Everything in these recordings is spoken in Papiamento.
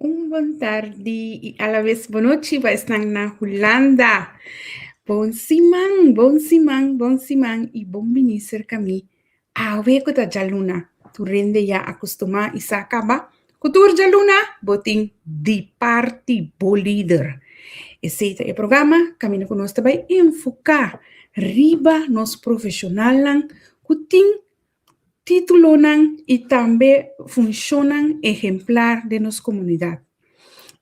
Un bon tardi i alabes bon nochi pa esnan na Hulanda. Bon siman, bon siman, bon siman i bon bini serka mi. Awe ku ta djaluna, tur hende ya a kustumá i sa kaba ku tur djaluna bo tin Di Parti Bo Lider. Esei ta e programa kaminda ku nos ta bai enfoká riba nos profeshonalnan ku tin títulonan i tambe funshonnan ehemplar den nos komunidat.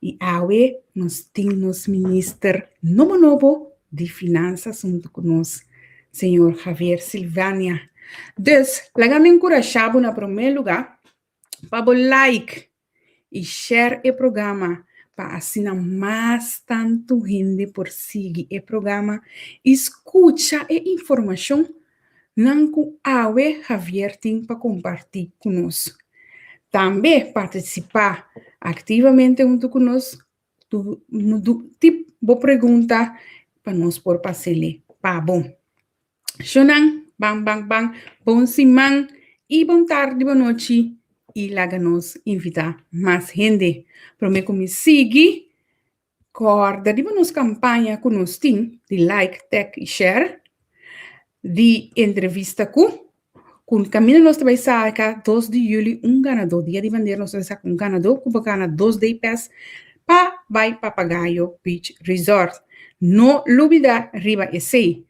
I awe nos tin nos minister nobo nobo di Finansas huntu ku nos, señor Javier Silvania. Dus, laga mi enkurashá bo na promé lugá pa bo like i share e programa pa asina mas tantu hende por sigui e programa i skucha e informashon nan ku awe Javier tin pa kompartí ku nos. Tambe partisipá aktivamente huntu ku nos, tip bo pregunta pa nos por pas'ele pa bo. Shownan, ban ban ban, bon siman i bon tardi, bon nochi i laga nos invitá mas hende. Promé ku mi sigui, kòrda riba nos kampaña ku nos tin di like, tag i share di entrevista ku ku kaminda nos ta bai saka dos di yüli un ganadó. Dia di bandera nos ta bai saka un ganadó ku por gana dos day pass pa bai Papagayo Beach Resort. No lubidá riba esei.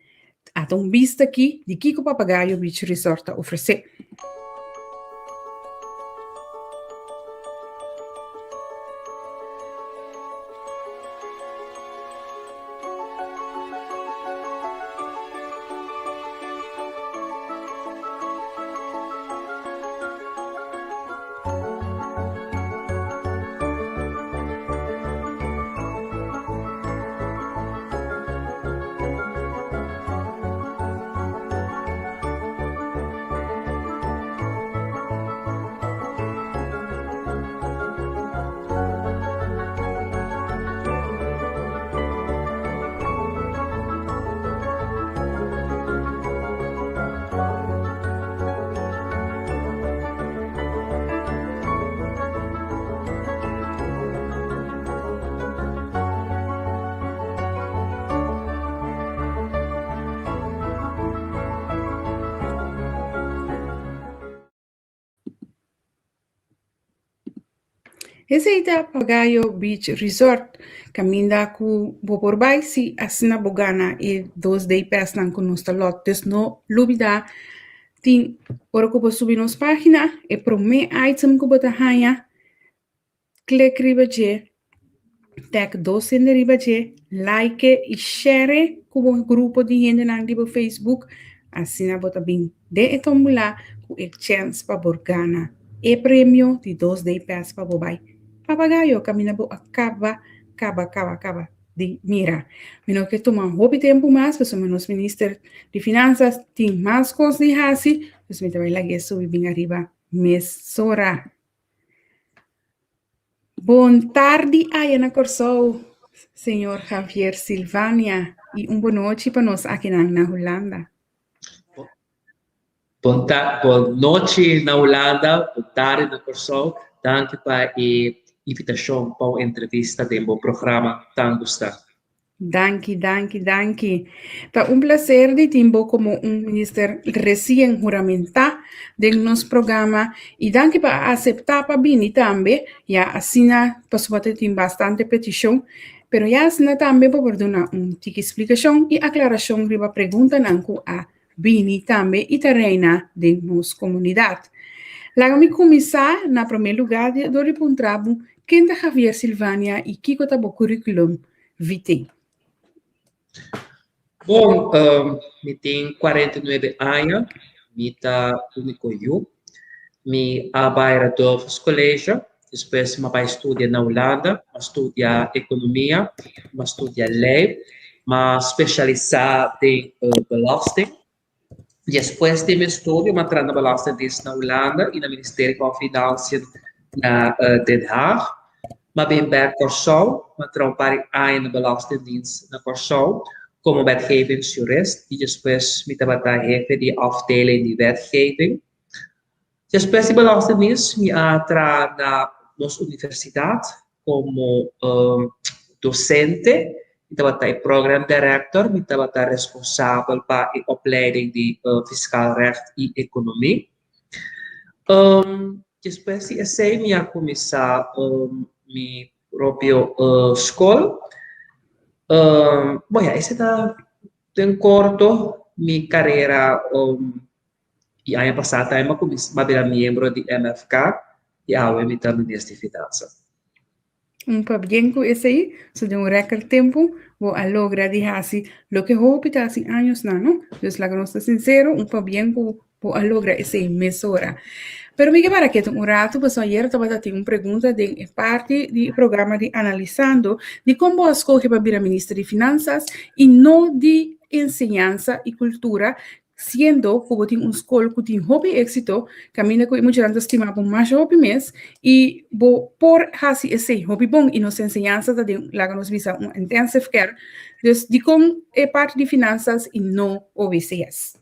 Ata un bista aki di kiko Papagayo Beach Resort ta ofresé. Esei ta Papagayo Beach Resort, kaminda ku bo por bai si asina bo gana e dos day passnan ku nos ta lòt. Dus no lubidá tin ora ku bo subi nos página e promé item ku bo ta haña Klik riba dje, tag dos hende riba dje, like i share ku bo grupo di hendenan di bo Facebook. Asina bo ta bin den e tombula ku e chèns pa bo gana e premio di dos day pass pa bo bai Papagayo kaminda bo a kaba kaba kaba kaba di mira. Mi no ke tuma hopi tempu mas pasobra nos minister di finansas tin mas kos di hasi, dus mi ta bai lag'é subi bin ariba mesora. Bon tardi aya na Kòrsou, señor Javier Silvania i un bonochi pa nos akinan na Hulanda. Bon ta bon nochi na Hulanda, bon tardi na Kòrsou. Danki pa e invitashon pa un entrevista den bo programa tan gustá. Danki, danki, danki. Ta un placer di tin bo como un minister recien huramentá den nos programa y danki pa a aceptá pa bini tambe, ya asina pasobra ta tin bastante peticion, pero ya asina tambe bo por duna un tiki splicacion y aclaracion riba preguntanan cu a bini tambe y ta reina den nos comunidad. Laga mi cuminsa na prome lugar dor di puntra bo ken ta Javier Silvania y kico ta bo curriculum vitae? Bon, mi tin 49 aña, mi ta único yu. Mi a bai Radulphus College, despues mi a bai studia na Hulanda, mi a studia economia, mi a studia ley, mi a specialisa den belasting. Despues di mi estudio mi a traha na Belastingdienst na Hulanda i na Ministerio van Financiën na Den Haag. Mi a bin bek Kòrsou, mi a traha un par di aña na Belastingdienst na Kòrsou komo wetgevingsjurist i despues mi tabata hefe di afdeling di wetgeving. Despues di Belastingdienst mi a traha na nos universidat. komo dosente, mi tabata e program director, mi tabata responsabel pa e opleiding di Fiscaal Recht i Economie. Despues di esei mi a kuminsá mi propio skol. Bon ya, esei ta den korto mi karera i aña pasá tambe mi a kuminsá, mi a bira miembro di MFK i awe mi ta minister di finansa. Un pabien ku esei, so den un rèkòrt tempu bo a logra di hasi loke hopi ta hasi añosnan, no? Dus laga nos ta sinsero, un pabien ku bo a logra esei mesora. Pero mi ke para ketu un ratu pasobra ayer tabata tin un pregunta den e parti di e programa di Analisando di kon bo a skohe pa bira minister di Finansas i no di Enseñansa i Kultura Siendo ku bo tin un skol ku tin hopi éksito, kaminda ku e muchanan ta stima bo masha hopi mes i bo por hasi esei hopi bon i nos enseñansa ta den, laga nos bisa, un intensive care. Dus dikon e parti di finansas i no OBCS?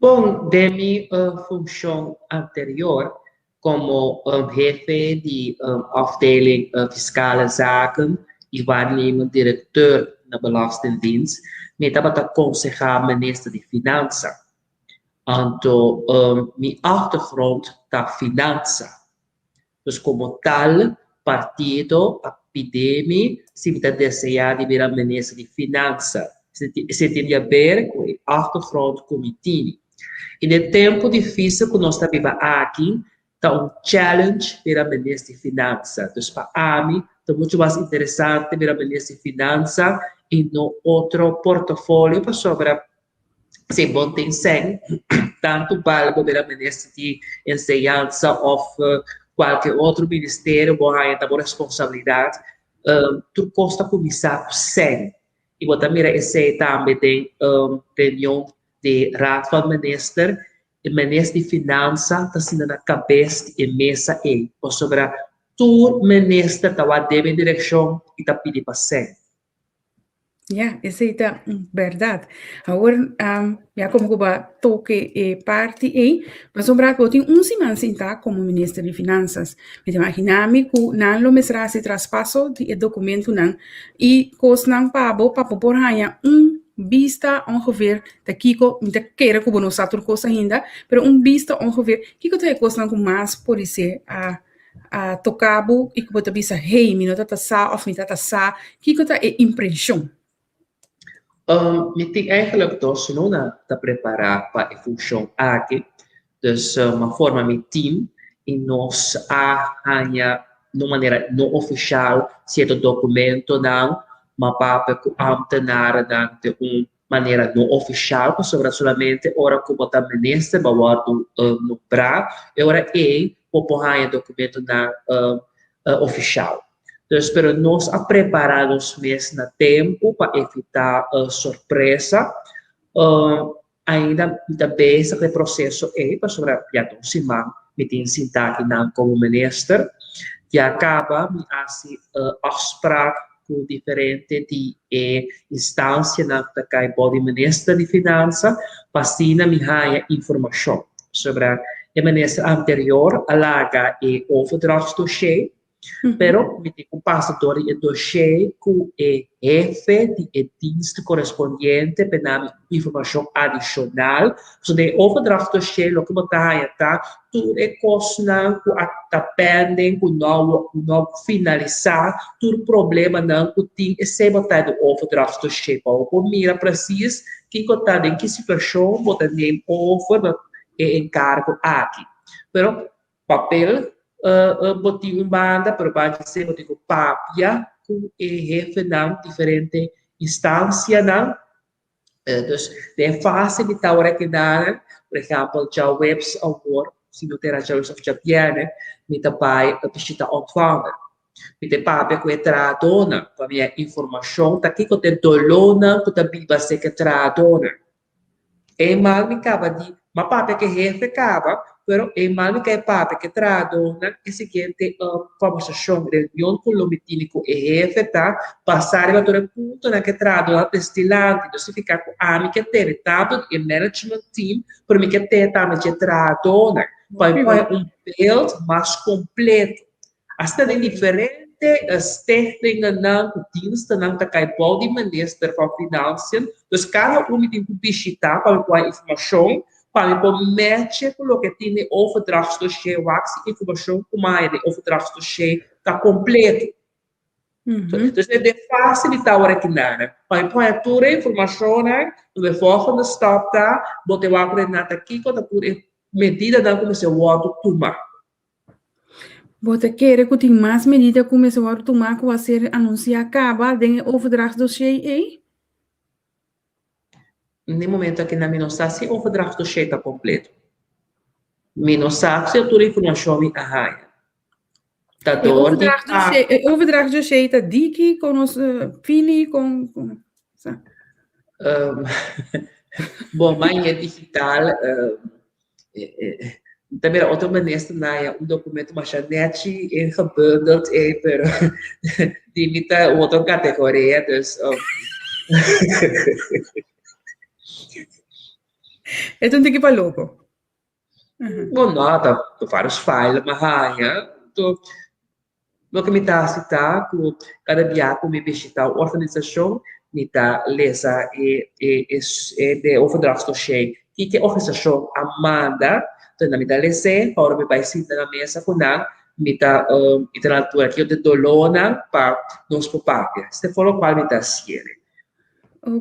Bon, den mi funshon anterior komo hefe di afdeling Fiscale Zaken i waarnemend directeur na Belastingdienst, mi tabata konsehá minister di Finansa. Anto mi achtergrond ta finansa. Dus komo tal partido a pidi mi si mi ta deseá di bira minister di Finansa. Esei tin di haber ku e achtergrond ku mi tini. I den tempu difísil ku nos ta biba aki, ta un challenge bira minister di Finansa. Dus pa ami ta muchu mas interesante bira minister di Finansa i no otro portofolio pasobra si bo tin sèn tantu bal bo bira minister di Enseñansa òf kualke otro ministerio bo haña ta bo responsabilidat. Tur kos ta kuminsá ku sèn i bo ta mira esei tambe den reunion di Raad van Minister, e Minister di Finansa ta sinta na kabes di e mesa ei, pasobra tur minister ta wak den e direkshon i ta pidi pa sèn. Ja, esei ta un bèrdat. Awor, ya komo ku bo a toke e parti ei, pasobra bo tin un siman sintá komo Minister di Finansas. Mi ta imaginá mi ku nan lo mester hasi traspaso di e dokumentunan i kosnan pa bo pa bo por haña un bista ongeveer ta kiko, mi ta kere ku bo no sa tur kos ainda, pero un bista ongeveer kiko ta e kosnan ku mas podisé a a toka bo i ku bo ta bisa hey mi no ta ta sa òf mi ta ta sa, kiko ta e impreshon? Mi tin eigenlijk dos luna ta prepará pa e funshon aki. Dus mi a forma mi team i nos a haña na un manera no ofishal sierto dokumentonan. Mi a papia ku ámtenarnan den un manera no ofishal pasobra solamente ora ku bo ta minister bo a wòrdu nombrá e ora ei bo por haña dokumentonan ofishal. Dus pero nos a prepará nos mes na tempu pa evitá sorpresa. Ainda mi ta bezig ku e proseso ei pasobra ya dos siman mi tin sintá akinan komo minister. Ya kaba mi hasi afsprak ku diferente di e instansianan ku ta kai bou di minister di Finansa pa asina mi haña informashon. Pasobra e minister anterior a laga e overdrachtsdossier Pero mi tin ku pasa dor di e doshé ku e hefe di e dienst korespondiente pa e na mi informashon adishonal. Pasobra den e overdrachtdossier loke bo ta haña ta tur e kosnan ku a ta pending, ku no no finalisá, tur problemanan ku tin, esei bo ta den overdrachtdossier. Pa bo por mira presis kiko ta den ki situashon bo ta neem over e enkargo aki. Pero Papel bo tin un banda, pero ban djisé bo tin ku papia ku e hefenan, diferente instansianan. Dus den e fase di ta ora kinan, por ehèmpel djaweps awor, si no ta era djaweps òf djabièrnè, mi ta bai bishita Ontvanger. Mi ta papia ku e trahadónan pa mi haña informashon ta kiko ta e dolónan ku ta biba serka e trahadónan. E mal mi kaba di, m'a papia ku e hefe kaba, pero e mal mi ka e papia ku e trahadónan, e siguiente kòmbersashon, reunion ku lo mi tini ku e hefe ta basá riba tur e puntonan ku e trahadónan a trese dilanti. No signifiká ku ami ke tene tantu di e management team, pero mi ke tene tambe dje trahadónan pa mi por haña un beeld mas kompleto. Asina den diferente stichtingennan ku dienstennan ta kai bou di Minister van Financiën. Dus kada un mi tin ku bishitá pa mi por haña informashon, pa mi por matche ku loke tin den overdrachtsdossier, wak si informashon ku mi a haña den overdrachtsdossier ta kompleto. Dus e den fasilitá ora ki nan. Pa mi por haña tur e informashonnan, e volgende stap ta bo te wak ku nan ta kiko ta tur e medidanan ku mester wòrdu tuma. Bo ta kere ku tin mas medida ku mester wòrdu tumá ku a ser anunsiá kaba den e overdrachtsdossier ei? Na e momento aki nan mi no sa si e overdrachtsdossier ta kompleto. Mi no sa si tur informashon mi a haña. Ta E dor di overdrachtsdossier, e overdrachtsdossier ta diki kon nos fini kon kon sa? Bo maya digital Ta mira otro minister na ya un documento masha nechi ingebundeld eh, pero di mi ta otro categoria, dus um. E ta un tiki pa loco. Bon, no, ta varios file mi a haña, to Loke mi ta hasi ta ku kada bia ku mi bishita un organisashon, mi ta lesa e e e de overdrachtsdossier kiko e organisashon a manda, entonces mi ta les'é pa ora mi bai sinta na mesa ku nan, mi ta mi ta na altura kiko ta e dolónan pa nos por papia. Esei ta for lokual mi ta hasié.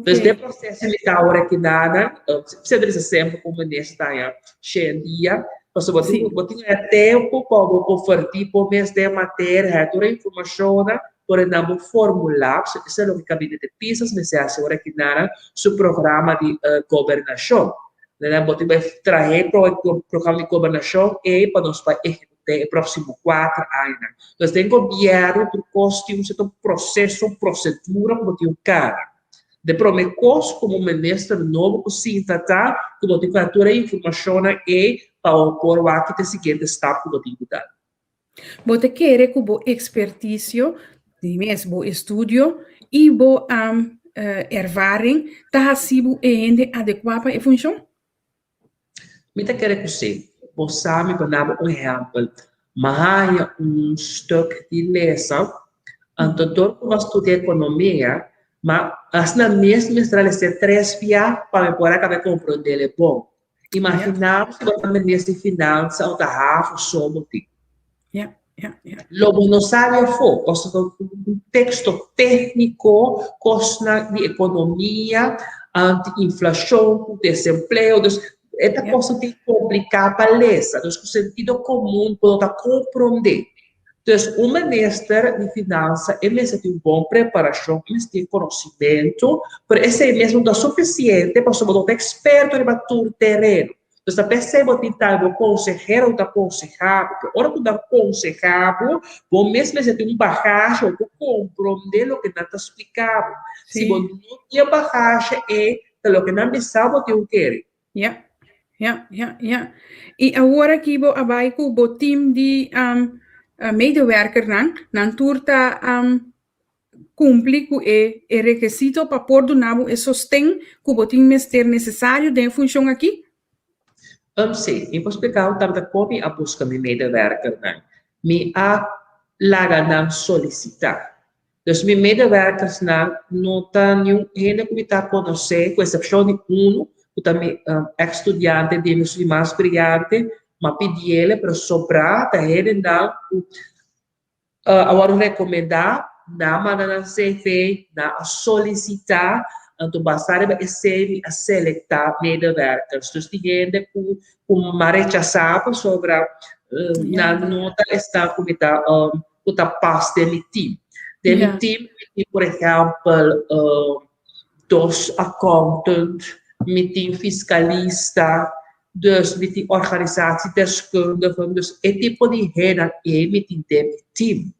Dus den proseso mi ta ora ki nada, semper bisa semper ku minister ta haña shen dia, pasobra bo tin bo tin e tempu pa bo por verdiep bo mes den materia, haña tur e informashonnan, por e nan bo formulá, esei loke Gabinete Pisas mester hasi ora ki nada su programa di gobernashon. Nan bo tin bai traha e programa di gobernashon ei pa nos bai ehekutá den e próksimo kuater añanan. Pues den gobièrnu tur kos tin un sierto proseso, prosedura ku bo tin ku kana. De promé kos komo minister nobo ku sinta ta ku bo tin ku haña tur e informashonnan ei pa bo por wak ki ta e siguiente stap ku bo tin ku dal. Bo ta kere ku bo ekspertisio, di mes bo estudio i bo ervaring ta hasi bo e hende adekuá pa e funshon? Mi ta kere ku si. Bo sa mi por daba un ehèmpel. Mi a haña un stuk di lesa, anto dor ku mi a studia ekonomia, ma asina mes mi mester a lesa tres bia pa mi por a kaba e komprondel e bon. Imaginá bo si bo ta minister di finansa òf ta havo so bo tin. Ja, ja, ja. Lo bo no sabi afó, pasobra ta un teksto tékniko, kosnan di ekonomia, anti-inflashon, ku desempleo, dus e ta kosnan tin kompliká pa lesa, dus ku sentido komun bo no ta komprondé. Dus un minister di finansa e mester tin un bon preparashon, e mester tin konosimentu, pero esei mes no ta sufisiente pasobra bo no ta eksperto riba tur tereno. Dus ta p'esei bo tin tal bo konsehero ku ta konsehá bo. Pero ora ku nan konsehá bo, bo mes mester tin un bagashe bo por komprondé loke nan ta spliká bo. Si bo no tin e bagashe ei, ta loke nan bisa bo tin ku kere. Ja, ja, ja, ja. I awor aki bo a bai ku bo team di medewerkernan, nan tur ta Kumpli ku e e rekesito pa por duna bo e sosten ku bo tin mester nesesario den e funshon aki? Um sí, mi por splika bo tabata kon mi a buska mi medewerkernan. Mi a laga nan solisitá. Dus mi medewerkersnan no ta niun hende ku mi ta konosé, ku eksepshon di unu ku ta mi eks studiante di mi studi mas briante, mi a pidiel, pero sobrá ta hendenan ku a wòrdu rekomendá, nan a manda nan CV, nan a solisitá, anto basá riba esei mi a selektá medewerkers. Dus tin hende ku ku mi a rechasá pasobra nan no ta esnan ku mi ta ku ta pas den mi team. Den mi team mi tin por ehèmpel dos accountant, mi tin fiskalista, Dus mi tin organisatiedeskundigen, dus e tipo di hennan ei mi tin den mi team.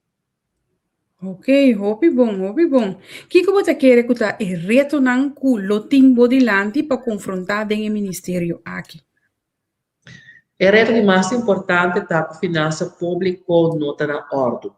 Ok, hopi bon, hopi bon. Kiko bo ta kere ku ta e retonan ku lo tin bo dilanti pa konfrontá den e ministerio aki? E reto di mas importante ta ku finansa públiko no ta na òrdu.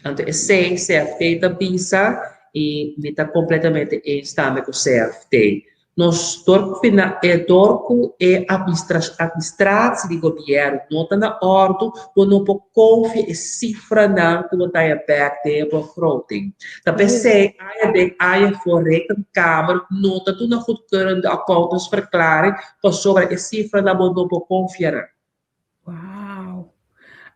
Anto esei CFT ta bisa i mi ta kompletamente eens tambe ku CFT. Nos dor ku fina e dor ku e administratie di gobièrnu no ta na òrdu, bo no por konfia e sifranan ku bo ta haña bèk den e begroting. Ta p'esei aña den aña for Rekenkamer no ta duna goedkeurende accountantsverklaring pasobra e sifranan bo no por konfia nan. Wow!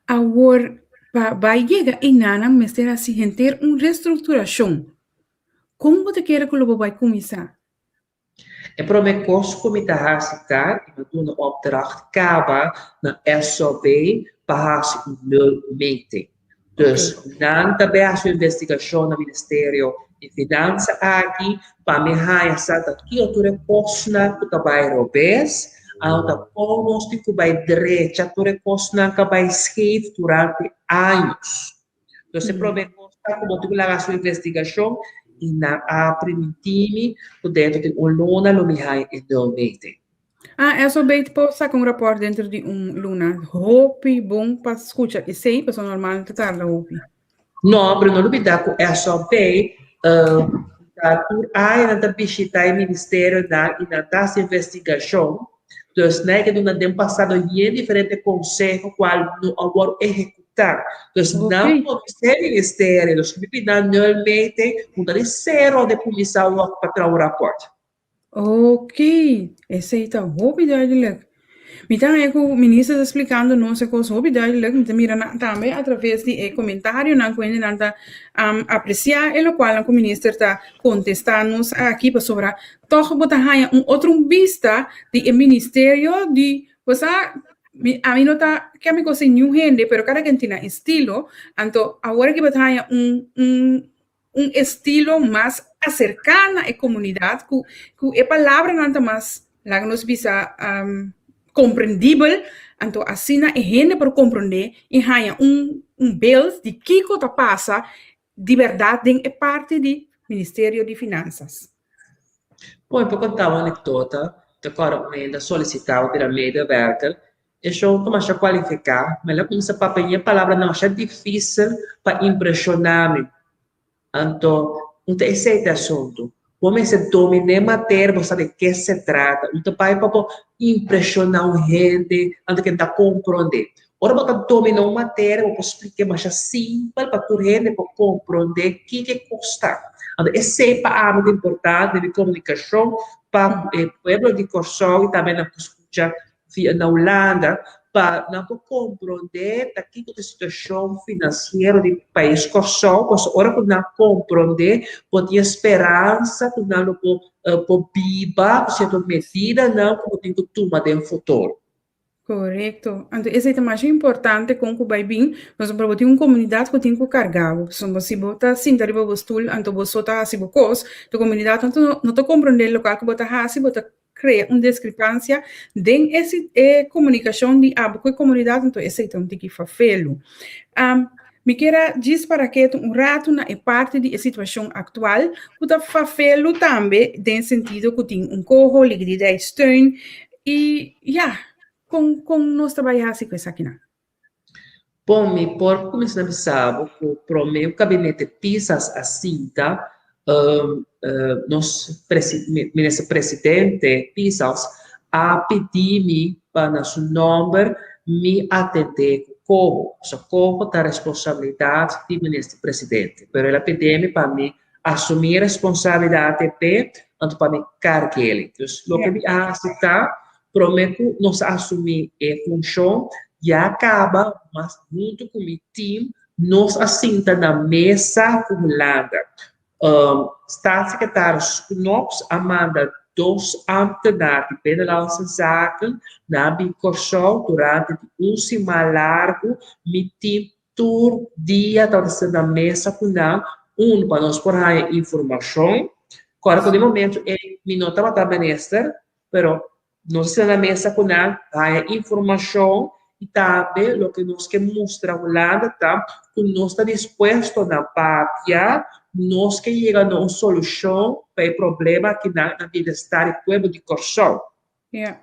Awor pa bai yega einanan mester hasi henter un restrukturashon. Kon bo ta kere ku lo bo bai kuminsá? E promé kos ku mi ta hasi ta i mi a duna opdracht kaba na SOB pa hasi un nulmeting. Dus nan ta bai hasi un investigashon na Ministerio di Finansa aki pa mi haña sa ta kiko tur e kosnan ku ta bai robes, anto ta kon nos tin ku bai drecha tur e kosnan ku a bai scheef durante años. Entonces e prome cos ta cu bo tin cu laga su investigacion y nan a primintí mi cu dentro di un luna lo mi haya e nulmeting. Ah, eso beit por saca un rapport dentro di un luna. Hopi bon pa scucha esey, pasobra normal ta tarda hopi. No, pero no lubida cu SOB ta tur aña nan ta bishita e ministerionan y nan ta haci investigacion. Dus nan e ke duna den pasado yen diferente conseho cual no a word ehecuta. Dus nan conoce ministerio, dus mi pidi nan nulmente un ta di cero de cuminsa wak pa traha un rapport. Ok, esey ta hopi duidelijk. Mi ta haña ku minister ta splikando nos e kos hopi duidelijk. Mi ta mira nan tambe a traves di e komentarionan ku hendenan ta apresiá e lokualnan ku minister ta kontestá nos aki pasobra tòg bo ta haña un otro bista di e ministerio di bo sa mi ami no ta ke mi kos niun hende pero kada ken tin nan estilo anto awor aki bo ta haña un un un estilo mas aserká na e komunidat ku ku e palabranan ta mas laga nos bisa komprendibel anto asina e hende por komprendé i haña un un beeld di kiko ta pasa di bèrdat den e parti di Ministerio di Finansas. Bon, mi por konta un anekdota. Ta kòrda un hende a solisitá pa bira medewerker. E shon ta masha kualifiká, ma el a kuminsá papia ñe palabranan masha difísil pa impreshoná mi. Anto, un ta esei ta e asuntu. Bo mester dominá e materia, bo sa di ke se trata. Un ta bai pa bo impreshoná un hende, anto ke ta komprondé. Ora bo ta dominá un materia, bo por splik'é masha simpel pa tur hende por komprondé kiko e kos ta. Anto esei pa ami ta importante den mi komunikashon pa ku e pueblo di Kòrsou i tambe nan por skucha via na Hulanda pa nan por komprondé ta kiko ta e situashon finansiero di pais Kòrsou, pasobra ora ku nan komprondé bo tin e speransa ku nan lo por por biba ku sierto medidanan ku bo tin ku tuma den futuro. Korekto. Anto esei ta masha importante kon ku bai bin, pasobra bo tin un komunidat ku tin ku karga bo. Pasobra si bo ta sinta riba bo stul anto bo so ta hasi bo kos, e komunidat no ta komprondé lokual ku bo ta hasi, bo ta krea un diskrepansia den e e komunikashon di abo ku e komunidat, anto esei ta un tiki fafelu. Mi kier a djis para ketu un ratu na e parti di e situashon aktual ku ta fafelu tambe den sentido ku tin un koho, liquiditeitssteun i ya, kon kon nos ta bai hasi ku esakinan? Bon, mi por kuminsá na bisa bo ku promé ku gabinete Pisas a sinta, nos minister presidente Pisas a pidi mi pa na su nòmber mi atendé ku Coho. Pasobra Coho ta responsabilidat di minister presidente, pero el a pidi mi pa mi asumí e responsabilidat e anto pa mi karg'el. Dus loke mi a hasi ta Promé ku nos a asumí e funshon, ya kaba mas huntu ku mi tim nos a sinta na mesa ku Hulanda. Staatssecretaris Knops a manda dos ámtenar di Binnenlandse Zaken na bin Kòrsou durante di un siman largu. Mi tim tur dia tabata sinta na mesa ku nan, un pa nos por haña informashon. Kòrda ku den momentu ei mi no tabata minister, Pero nos a senta na mesa ku nan, haña informashon i tambe loke nos ke mustra Hulanda ta ku nos ta dispuesto na papia, nos ke yega na un solushon pa e problema akinan na bienestar di pueblo di Kòrsou.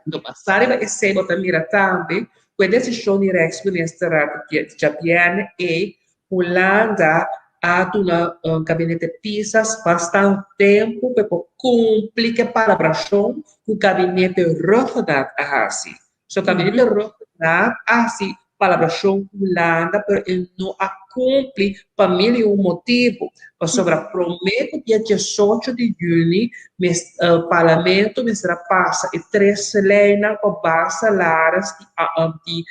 No basá riba esei bo ta mira tambe ku e desishon di Rijksminister djabièrnè ei, Hulanda. a duna Gabinete Pisas bastan tempu pa e por kumpli ku e palabrashon ku Gabinete Rhuggenaath a hasi. So Gabinete Rhuggenaath a hasi palabrashon ku Hulanda pero e no a kumpli pa mil i un motibu. Pasobra promé ku dia diesocho di yüni mes Parlamento mester a pasa e tres leinan pa baha salaris di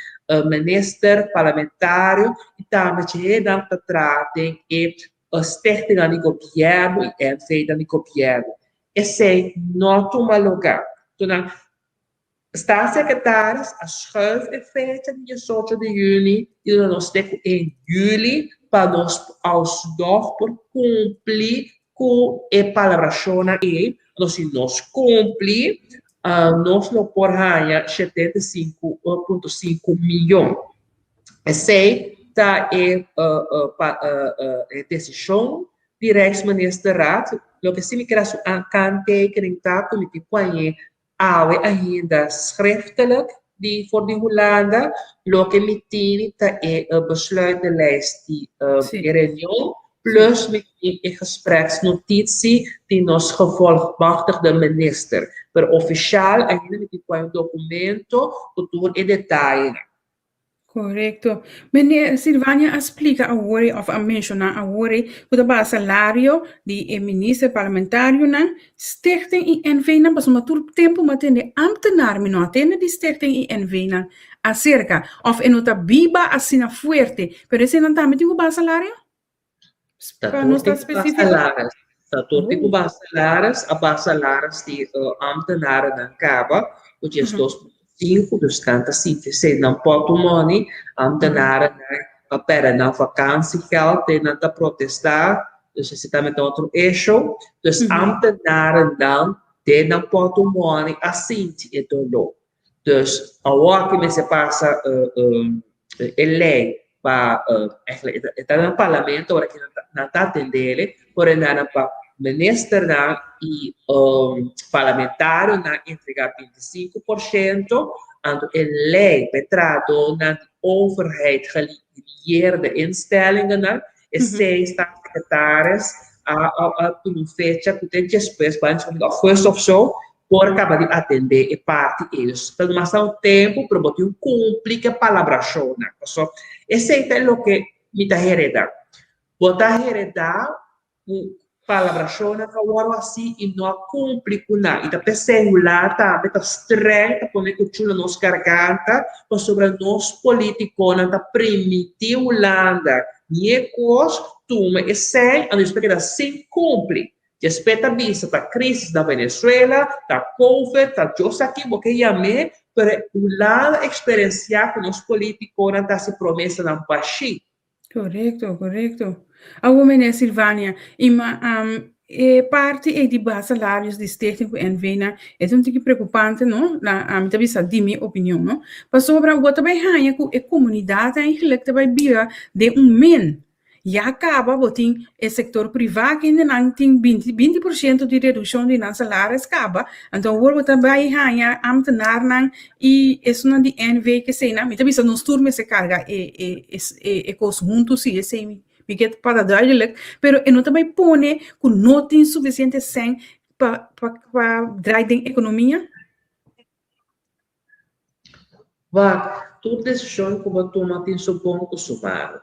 minister, parlamentario i tambe djenan ta traha den e stichtingnan di gobièrnu i NV-nan di gobièrnu. Esei no a tuma lugá. Tunan Staatssecretaris a schuif e fecha di diesocho di yüni i duna nos te ku e yüli pa nos alsnog por kumpli ku e palabrashonnan ei. Anto si nos kumpli, nos lo por haña 75,5 miyon. Esei ta e desishon di Rijksministerraad. Loke si mi kere hasi un kanttekening ta ku mi tin ku hañ'é awe ainda schriftelijk di for di Hulanda. Loke mi tin ta e besluitenlijst di e reunion plus mi tin e gespreksnotitie di nos gevolmachtigde minister. Pero ofishal ainda mi tin ku hay un documento ku tur e detayenan. Korekto. Meneer Silvania a splika awor òf a menshoná awor ku ta baha salario di e minister parlamentarionan, stichting i NV-nan pasobra tur tempu mi a tende ámtenar, mi no a tende di stichting i NV-nan aserka òf e no ta biba asina fuerte, pero eseinan tambe tin ku baha salario? Ta Pa tur nos ta tin ku baha spesífiko. salaris. Ta tur tin ku baha salaris. A baha salaris di ámtenarennan kaba ku 12,5, dus nan ta sinti esei nan pòtmòni. Ámtenarennan a pèrdè nan vakansiegeld, te nan ta protestá, dus esei tambe ta otro issue. Dus ámtenarennan den nan pòtmòni a sinti e doló. Dus awor ki mester pasa e ley pa eigenlijk e ta den parlamento ora ki nan ta atendele por e nan pa ministernan y parlamentarionan entrega 25% anto e ley pa e trahadornan di overheid gelieerde instellingennan esey staatssecretaris a tuma un fecha cu te despues augustus of so Por kaba di atendé e parti ei. Dus ta duna sa un tempu, pero bo tin ku kumpli ku e palabrashonnan. Pasobra esei ta loke mi ta heredá. Bo ta heredá ku palabrashonnan ku a wòrdu hasí i no a kumpli ku nan. I ta p'esei Hulanda tambe ta strèng, ta pone kuchú na nos garganta, pasobra nos polítikonan ta primintí Hulanda nie kos, tuma esei, anto despues keda sin kumpli. Despues ta bisa ta crisis na Venezuela, ta covid, ta Dios sa ki bo ke yam'é, pero e Hulanda experiencia cu nos politiconan ta haci promesanan bashi. Correcto, correcto. Awor meneer Silvania, y ma e parti ey di baha salarios di stichting cu NV nan, e ta un tiki preocupante no, na ami ta bisa di mi opinion no, pasobra bo ta bay haya cu e comunidad eigenlijk ta bay bira den un min. Ya kaba bo tin e sektor privá kendenan tin binti binti por siento di redukshon di nan salaris kaba, anto awor bo ta bai haña ámtenarnan i esunnan di NV keseinan, mi ta bisa nos tur mester karga e e e e kos huntu si esei mi ke pa ta duidelik, pero e no ta bai pone ku no tin sufisiente sèn pa pa pa drai den ekonomia. Wak, tur desishon ku bo tuma tin su bon ku su malu.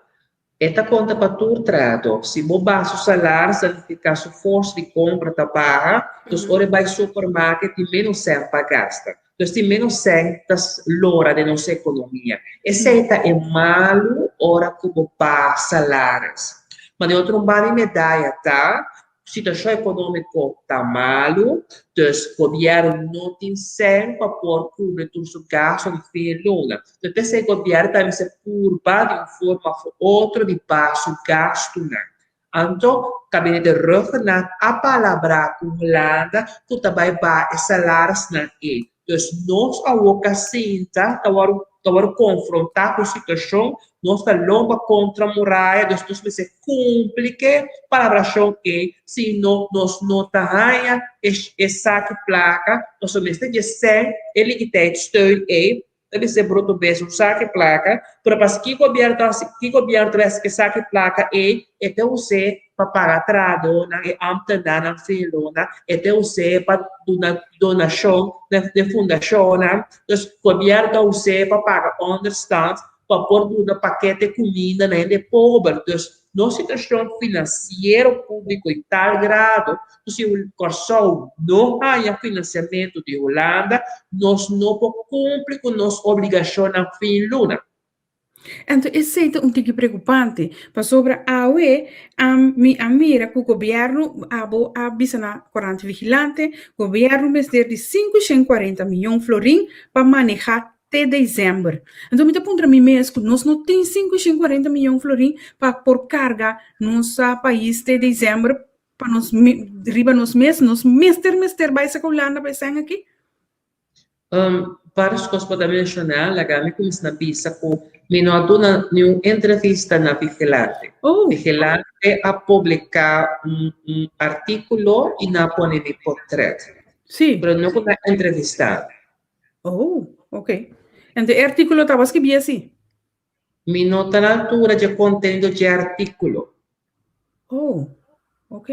E ta konta pa tur trahadó. Si bo baha su salaris ta nifiká su forsa di kompra ta baha, dus ora e bai supermarket tin ménos sèn pa gasta. Dus tin ménos sèn ta lora den nos ekonomia. Esei ta e malu ora ku bo baha salaris. Ma di otro banda e medaya ta Situashon ekonómiko ta malu, dus gobièrnu no tin sèn pa por kubri tur su gastu di fin di luna. Entonces p'esei gobièrnu ta mester purba di un forma òf otro di baha su gastunan. Anto Gabinete Rhuggenaath a palabrá ku Hulanda ku ta bai baha e salarisnan ei. Dus nos awor ka sinta ta wòrdu ta wòrdu konfrontá ku situashon, nos ta lomba kontra muraya, dus nos mester kumpli ku e palabrashon ei, si no nos no ta haña e e saki plaka, nos mester dje sèn e likiditeitssteun ei. Ta bisa bruto bes un saki plaka, pero pas ki gobièrnu ta hasi, ki gobièrnu ta hasi ku e saki plaka ei, e ta us'é pa paga trahadónan, e ámtenarnan fin luna, e ta us'é pa duna donashon na e fundashonnan. Dus gobièrnu ta us'é pa paga ònderstant, pa por duna pakete kuminda na hende pober. Dus nos situashon finansiero públiko i tal grado ku si Kòrsou no haña finansiamentu di Hulanda, nos no por kumpli ku nos obligashonnan fin luna. Anto esei ta un tiki preokupante, pasobra awe mi a mira ku gobièrnu, abo a bisa na Korant Vigilante, gobièrnu mester di 540 mion florin pa manehá te desèmber. Anto mi ta puntra mi mes ku nos no tin 540 mion florin pa por karga nos pais te desèmber pa nos riba nos mes, nos mester mester bai saka Hulanda pa esnan aki? Um, varios kos bo ta menshoná, laga mi kuminsá na bisa ku mi no a duna niun entrevista na Vigilante. Oh. Vigilante a publiká un, un artíkulo i nan a pone mi portret. Sí. Pero no ku nan a entrevistá mi. Oh, ok. Ento e artíkulo tabata skibí así? Mi no ta na altura dje kontenido dje artíkulo. Oh, ok.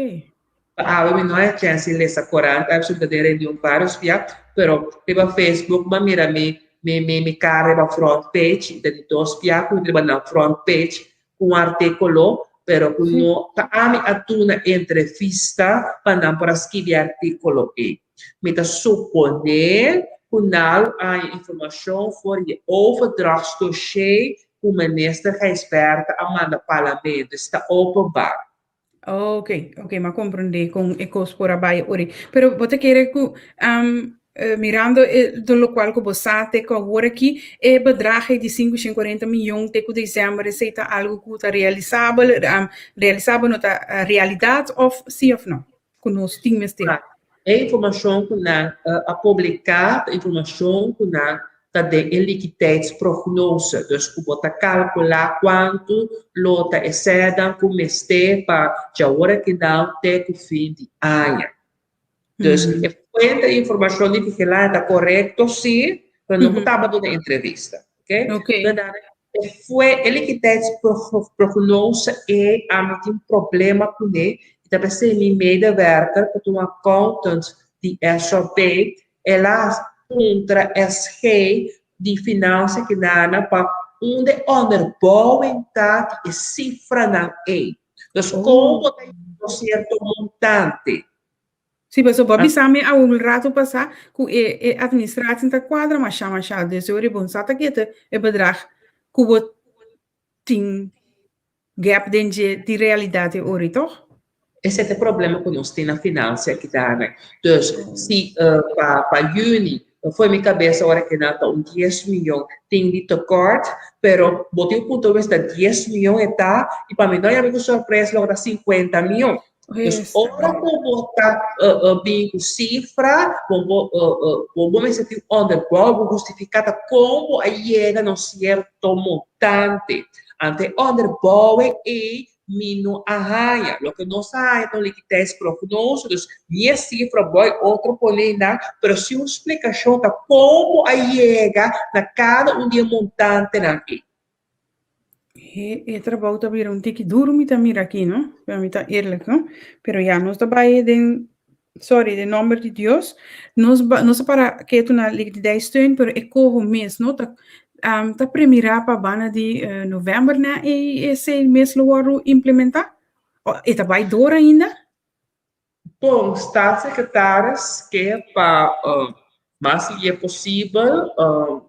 Pa awe mi no a e chèns di lesa korant, a mi ta den reunion vários bia, pero riba Facebook mi a mira mi mi mi mi kara riba front page, i ta di dos bia ku mi riba nan front page ku un artíkulo, pero ku no ta ami a duna entrevista pa nan por a skibi e artíkulo ei. Mi ta suponé ku nan lo haña informashon for di e overdrachtsdossier ku Minister Gijsbertha a manda Parlamento. Esei ta openbaar. Ok, ok, m'a komprendé kon e kos por a bai ori. Pero bo ta kere ku mirando e do lokual ku bo sa te ku awor aki e bedrag ei di 540 miyon te ku desèmber esei ta algu ku ta realisabel, realisabel no ta realidat òf si òf no? Ku nos tin mester. E informashon ku nan a publiká ta informashon ku nan ta den e liquiditeitsprognose. Dus ku bo ta kalkulá kuantu lo ta e sèdan ku mester pa djawor akinan te ku fin di aña. Dus e fuente di informashon di Vigilante ta korekto sí, pero no ku tabata duna entrevista. Oké? E fue e liquiditeitsprognose ei ami tin problema kuné i ta p'esei mi medewerker ku ta un accountant di SOB el a puntra SG di Finansa kinana pa unda e onderbouwing ta di e sifranan ei. Dus kon bo ta yega na sierto montante? Sí, pasobra bo a bisa mi algun rato pasá ku e e administratie ta kuadra mashá mashá, dus ora bo sa ta kete e bedrag ku bo tin gap den dje di realidat e ora, tòg? Esei ta e problema ku nos tin na finansia aki tambe. Dus si pa pa yüni for mi kabesa ora ke nan ta un dies miyon tin di tekort, pero bo tin un punto di bista dies miyon e ta i pa mi no yami ku sorpresa loke ta sinkuenta miyon. Dus ora ku bo ta bin ku sifra, bo bo bo mester tin onderbouw, bo hustifiká ta kon bo a yega na un sierto montante. Anto e onderbouwing ei mi no a haña. Loke nos a haña ta un liquiditeitsprognose, dus mi e sifra bo i otro pone nan, pero sin un splikashon ta kon bo a yega na kada un di e montantenan ei. E, e trabou ta bira un tiki duro mi ta mira aki, no? Pero mi ta eerlijk, no? Pero ya, nos ta bai den, sorry, den nomber di Dios, nos, ba, nos a para ketu na liquiditeitssteun, pero e coho mes, no? Ta, um, ta premirá pa banda di uh, november na e, esei mes lo wordu implementá? O, e ta bai door ainda? Bon, Staatssecretaris ke pa uh, mas lié posibel, uh,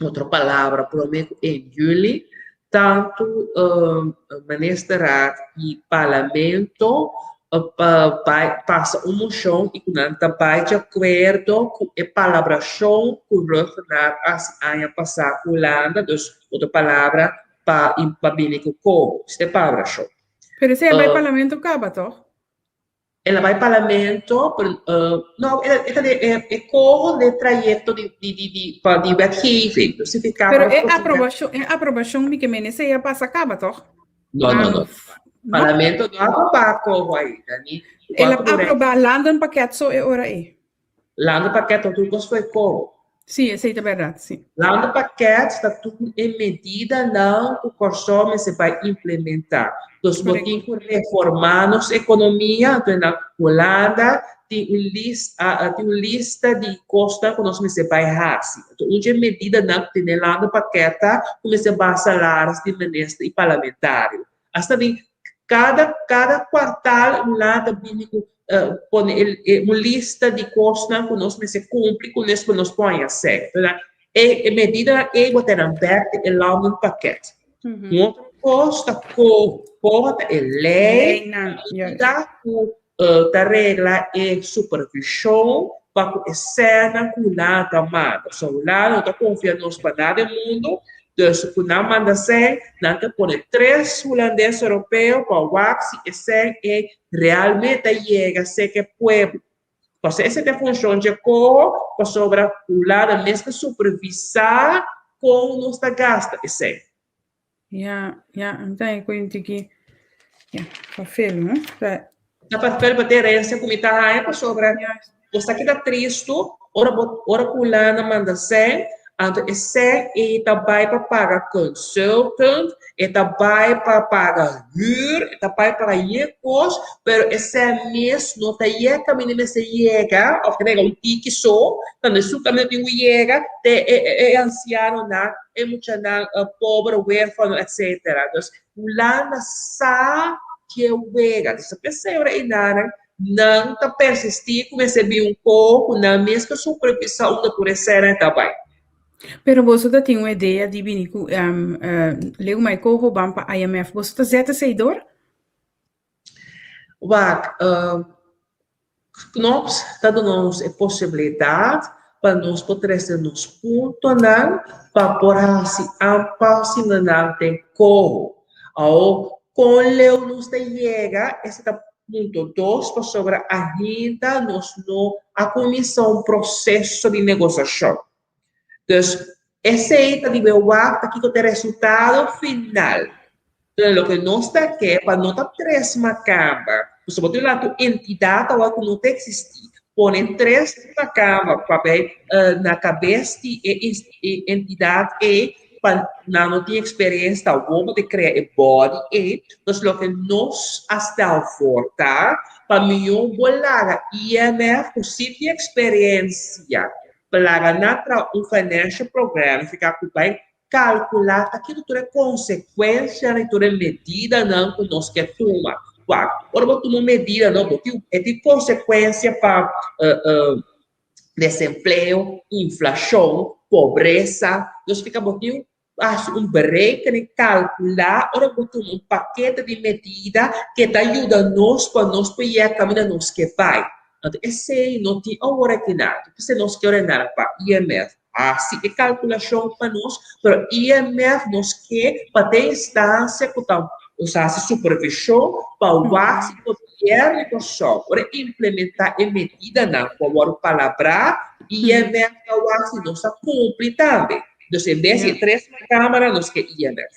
otro palabra promé ku 1 juli, tantu uh, Ministerraad i Parlamento uh, pa bai pasa un moshon i ku nan ta bai di akuerdo ku e palabrashon ku Ruggenaar hasi aña pasá ku Hulanda, dus otro palabra pa pa bini ku koho, esei ta e palabrashon. Pero esei a bai parlamento kaba toch? El a bai parlamento, pero no, e ta den e coho den trayecto di di di di pa di wetgeving. Dus si Pero e aprobacion, e aprobacion mi ke mene esei a pasa kaba toch? No, no, no. Parlamento no a aproba coho ainda, ni. El a aproba landenpakket so e ora ei. Landenpakket no tur kos foi coho. Sí, esei ta bèrdat, sí. Landenpakket ta tur e medidanan ku Kòrsou mester bai implementá. Dus bo tin ku reformá nos ekonomia, anto na Hulanda tin un lis tin un lista di kosnan ku nos mester bai hasi. Anto un dje medidanan ku tin den landenpakket ta ku mester baha salaris di minister i parlamentario. Asta di kada kada kwartal Hulanda ta bini ku pone un lista di kosnan ku nos mester kumpli ku nes ku nos por haña sèn. E medidanan ei bo ta nan bèk den e landenpakket. Un otro kos ta ku koho ta e lei ta ku ta regla e supervishon pa ku e sènnan ku Hulanda ta manda. So Hulanda no ta konfia nos pa nada den mundu, dus ku nan manda sèn, nan ta pone tres hulandes europeo pa wak si e sèn ei realmente ta yega serka e pueblo. Pasobra esei ta e funshon dje koho, pasobra Hulanda mes ta supervisá kon nos ta gasta e sèn. Ja, ja, mi ta ku un tiki, ja, papel, no? Ta Ta papel pa herensia ku mi ta haña pasobra bo sa keda tristu ora bo ora ku Hulanda manda sèn, anto e sèn ei ta bai pa paga consultant, e ta bai pa paga hür, e ta bai paga yen kos, pero e sèn mes no ta yega kaminda mester yega òf ta yega un tiki so, kando esun kaminda tin ku yega te e e ansianonan e muchanan pober, huerfano, etcetera. Dus Hulanda sa ke wega. Dus ta p'esei ora enanan nan ta persistí ku mester bin un koho ku nan mes ta supervisá unda tur e sènan ta bai. Pero boso ta tin un idea di bini ku leu mai koho ban pa IMF. Boso ta zet esei dor? Wak, Knops ta duna nos e posibilidat pa nos por trese nos puntonan pa por hasi aanpassingnan den koho. Awor, kon leu nos ta yega, esei ta punto dos, pasobra ainda nos no a kuminsá un proseso di negosiashon. Dus, esei ta di wak ta kiko ta e resultado final. Pero loke nos ta ke pa no ta tres makamba, pasobra bo tin laat un entidat awor ku no ta eksistí, pone tres makamba pa bai na kabes di e entidat ei pa nan no tin eksperensia ta awor bo ta krea e body ei. Dus loke nos a stel for ta pa mihó bo laga IMF ku si tin eksperensia Plaga na traha un financial program significa cu bay calcula ta kico tur e consecuencianan y tur e medidanan cu nos ke tuma. Wak, ora bo tuma un medida no, bo tin, e tin consecuencia pa desempleo, inflacion, pobresa. Nos significa bo tin Hasi un berekening, kalkulá ora bo tuma un pakete di medida ke ta yuda nos pa nos por yega kaminda nos ke bai. Anto esei no tin awor aki nan. P'esei nos ke ordená pa IMF hasi e kalkulashon pa nos, pero IMF nos ke pa den instansia ku ta hasi supervishon pa wak si gobièrnu di Kòrsou por a implementá e medidanan ku a wòrdu palabrá, IMF ta wak si nos a kumpli tambe. Dus en bes di tres cámara nos ke IMF.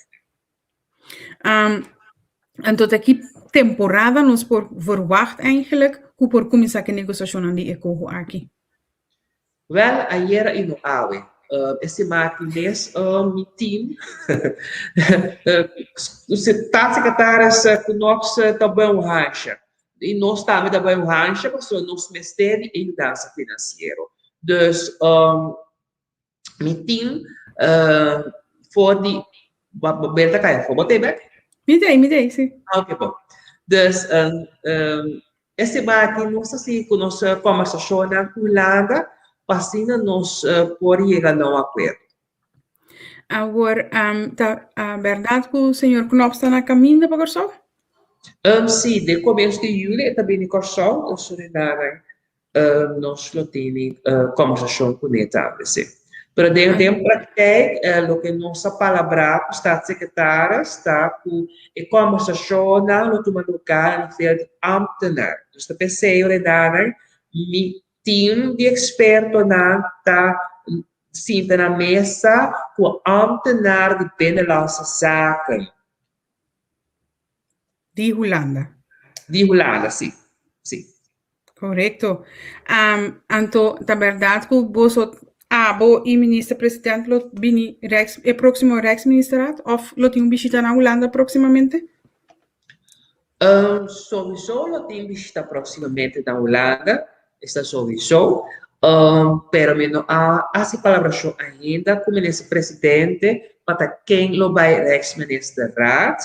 Anto ta ki temporada nos por verwacht eigenlijk ku por kuminsá ku e negosiashonnan di e koho aki? Wel, ayera i no awe. E siman aki mes mi team, staatssecretaris Knops ta bai un hansha. I nos tambe ta bai un hansha pasobra nos mester di e yudansa finansiero. Dus Mi tin for di bo bel ta kai afó. Bo ta ei bek? Mi ta ei, mi ta ei, si. Ah, oké, bon. Dus, e siman aki nos ta sigui ku nos kòmbersashonnan ku Hulanda pa asina nos por yega na un akuerdo. Awor, ta bèrdat ku señor Knops ta na kaminda pa Kòrsou? Sí, den komienso di yüli e ta bini Kòrsou, dus Suriname nos lo tene kòmbersashon kuné tambe, sí. Pero den den praktijk loke nos a palabrá ku Staatssecretaris ta ku e kòmbersashonnan lo tuma lugá na nivel di ámtenar. Nos ta p'esei Renana mi tim di ekspertonan ta sinta na mesa ku ámtenar di Binnenlandse Zaken. Di Hulanda. Di Hulanda, sí. Sí. Korekto. Anto ta bèrdat ku boso. Abo i Minister President lo bini Rijks, e próksimo Rijksministerraad òf lo tin un bishita na Hulanda próksimamente? Sowieso lo tin bishita próksimamente na Hulanda, esta sowieso. Pero mi no a hasi palabrashon ainda ku Minister Presidente pa ta ken lo bai Rijksministerraad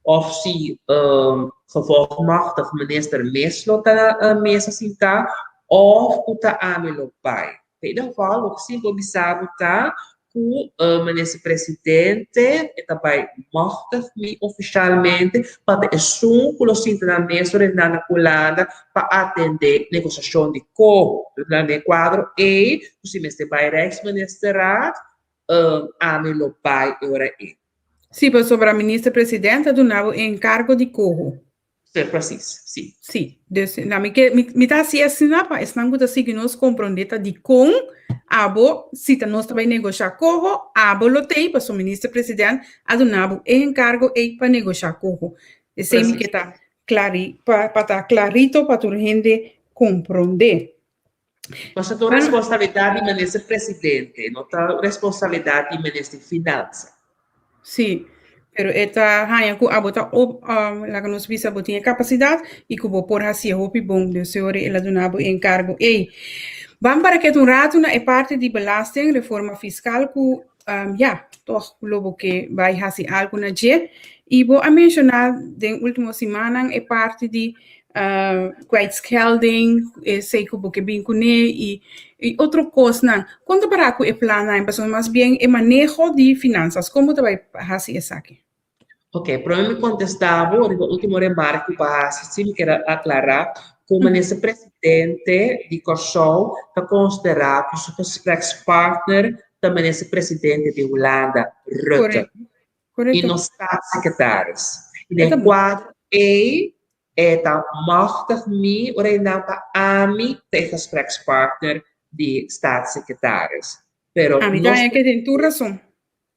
òf si gevolgmachtigd minister mes lo ta na mesa sintá òf ku ta ami lo bai. In ieder geval, loke si bo bisa bo ta ku Minister Presidente e ta bai machtig mi ofishalmente pa ta esun ku lo sinta na mesa ora na Hulanda pa atendé negosiashon di koho. Den e kuadro ei ku si mester bai Rijksministerraad, ami lo bai e ora ei. Sí, pasobra Minister Presidente a duna bo e enkargo di koho. Sí, precies, sí. Sí, dus na mi ke mi, mi ta hasi asina pa esnan ku ta sigui nos komprondé ta dikon abo si ta nos ta bai negoshá koho, abo lo tei paso minister president a duna bo e enkargo ei pa negoshá koho. Esei mi ke ta klari pa pa ta klarito pa tur hende komprondé. Paso ta un responsabilidat di minister presidente, no ta responsabilidat di minister finansa. Sí, pero e ta haña ku abo ta op, laga nos bisa bo tin e kapasidat i ku bo por hasié hopi bon. Dus e ora el a duna bo e enkargo ei. Ban para keda un ratu na e parti di belasting, reforma fiskal ku ya, tòg lo bo ke bai hasi algu na dje. I bo a menshoná den último simannan e parti di kwijtschelding, esei ku bo ke bin kuné i i otro kosnan. Kon ta para ku e plannan? Pasobra mas bien e maneho di finansas, kon bo ta bai hasi esaki? Ok, prome mi kontestá bo riba último remarke ku bo a hasi, si mi kier a aklará ku Minister Presidente di Kòrsou ta konsiderá ku su gesprekspartner ta Minister Presidente di Hulanda, Rutte. I no Staatssecretaris. I den kuadro ei E ta machtig mi ora e nan pa ami ta e gesprekspartner di staatssecretaris. Pero Ami ta haña ke tin tur rason.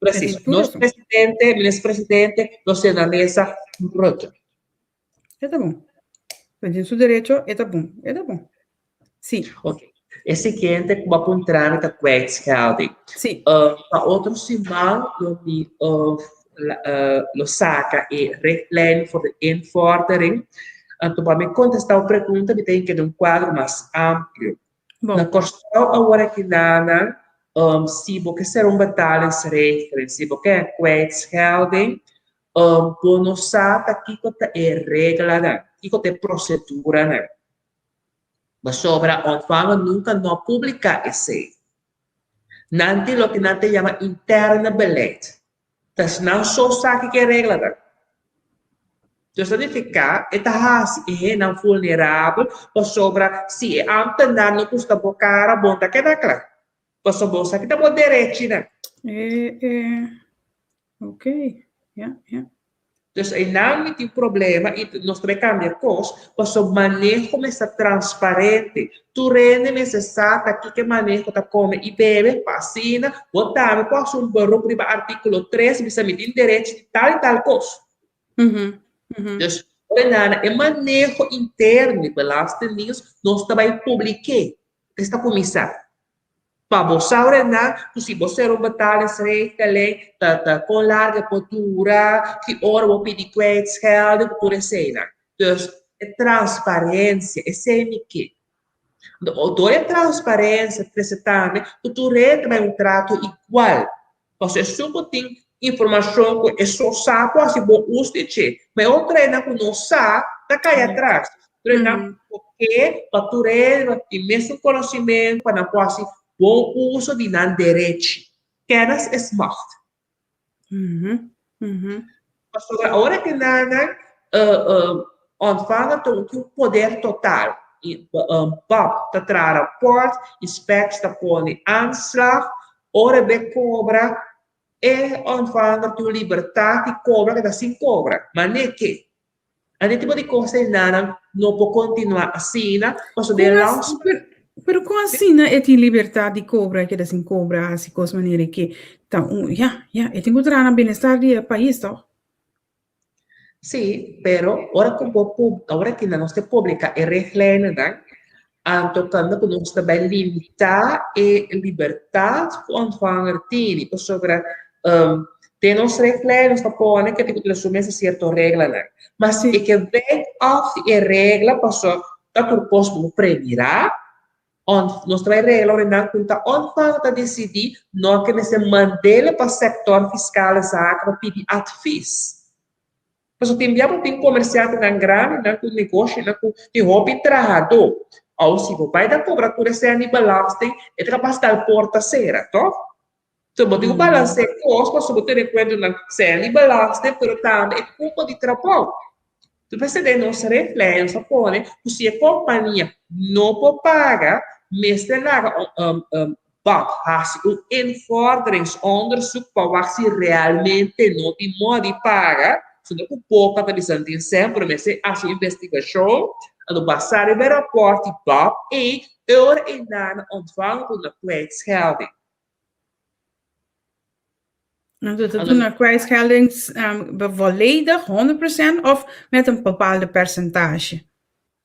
Precies. Nos presidente, minister presidente, lo senta na mesa Rutte. E ta bon. E tin su derecho, e ta bon. E ta bon. Sí. Ok. E siguiente ku bo a puntra mi ta kwijtschelding. Sí. Pa otro siman lo mi lo saka e richtlijn voor de invordering. Anto pa mi kontestá bo pregunta mi ta hinka den un kuadro mas amplio. Bon. Na Kòrsou awor aki nan si bo ke sera un betalingsregeling, si bo ke un kwijtschelding, bo no sa ta kiko ta e reglanan, kiko ta e proseduranan. Pasobra Ontvanger nunka no a publiká esei. Nan tin loke nan ta yama interne beleid. Ta nan so sa kiko e reglanan. Dus ta nifiká e ta hasi e hendenan vulnerabel pasobra si e ámtenar no gusta bo kara bo no ta keda kla. Pasobra bo sa ki ta bo derechinan. E e Ok, ja, ja. Dus einan mi tin problema i nos ta bai kambia kos, pasobra maneho mester ta transparente. Tur hende mester sa ta kiko e maneho ta kome i bebe, pa asina bo tambe por hasi un beroep riba artíkulo tres i bisa mi tin derecho di tal i tal kos. Dus ora nana e maneho interno di Belastingdienst nos ta bai publik'é. Es ta kuminsá. Pa bo sa ordená ku si bo ser un betalingsregeling ta ta kon largu e por dura, ki ora bo pidi kwijtschelding ku tur eseinan. Dus e transparensia, esei mi ke. Dor e transparensia trese tambe ku tur hende ta bai un trato igual. Pasobra esun ku tin informashon ku e so sa por hasi bon uso di dje, ma e otro hendenan ku no sa ta kai atras. Tur hendenan por ke pa tur hende tin mesun konosimentu pa nan por hasi bon uso di nan derechi. Kennis is macht. Pasobra ora ku nan ontvanger ta un poder total. Bab ta traha raport, inspectie ta pone aanslag, ora be kobra e ontvanger tin un libertad di kobra keda sin kobra. Mane ke? Ane tipo di kos einan no por kontinua asina pasobra den langs. Pero kon asina e tin libertad di kobra i keda sin kobra hasi kos manera ke ta un ya ya e tin ku traha na bienestar di e pais toch? Sí, pero ora ku bo ora ki nos te publika e richtlijnennan. Anto kanda ku nos ta bai limitá e libertat ku ontvanger tini, pasobra den nos richtlijn nos ta pone ku e tin ku tene su mes sierto reglanan. Ma si e ke wijk af di e regla paso ta tur kos ku bo premirá, nos ta bai regla ora nan ku ta ontvanger ta disidí no ke mester mand'el pa sektor fiskale zaken pa pidi advis. Pasobra tin bia bo tin komersiantenan grandinan ku negoshinan ku tin hopi trahadó. Awo si bo bai ta kobra tur esei di belasting, e ta kapas dal porta sera, tòg? So bo tin ku balans'é kos pasobra bo tene kuenta nan sèn di belasting pero tambe e kupo di trabou. Entonces den nos richtlijn nos a pone ku si e kompania no por paga, mester laga Bab hasi un invorderingsonderzoek pa wak si realmente no tin moda di paga, sino ku boka ta bisa tin sèn, pero mester hasi un investigashon, anto basá riba e rapòrt di Bab ei, e ora ei nan a ontvangen ku una kwijtschelding. Anto ta duna kwijtschelding volledig, 100%, of met een bepaalde percentage?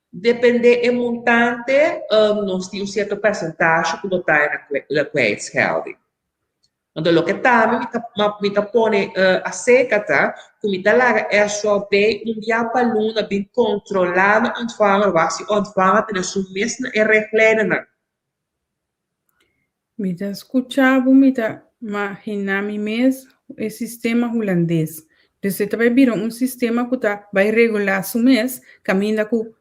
Depende e montante, nos tin un cierto percentage cu bo ta na kwijtschelding. Anto loke tambe mi ta mi ta pone acerca ta cu mi ta laga SOB un bia pa luna bin controla na ontvanger wak si ontvanger tene su mes na e richtlijnennan. Mi ta skucha bo, mi ta maginá mi mes e sistema hulandes. Dus e ta bai bira un sistema ku ta bai regulá su mes kaminda ku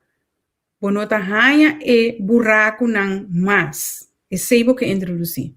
bo no ta haña e burakunan mas. Esei bo ke introdusí.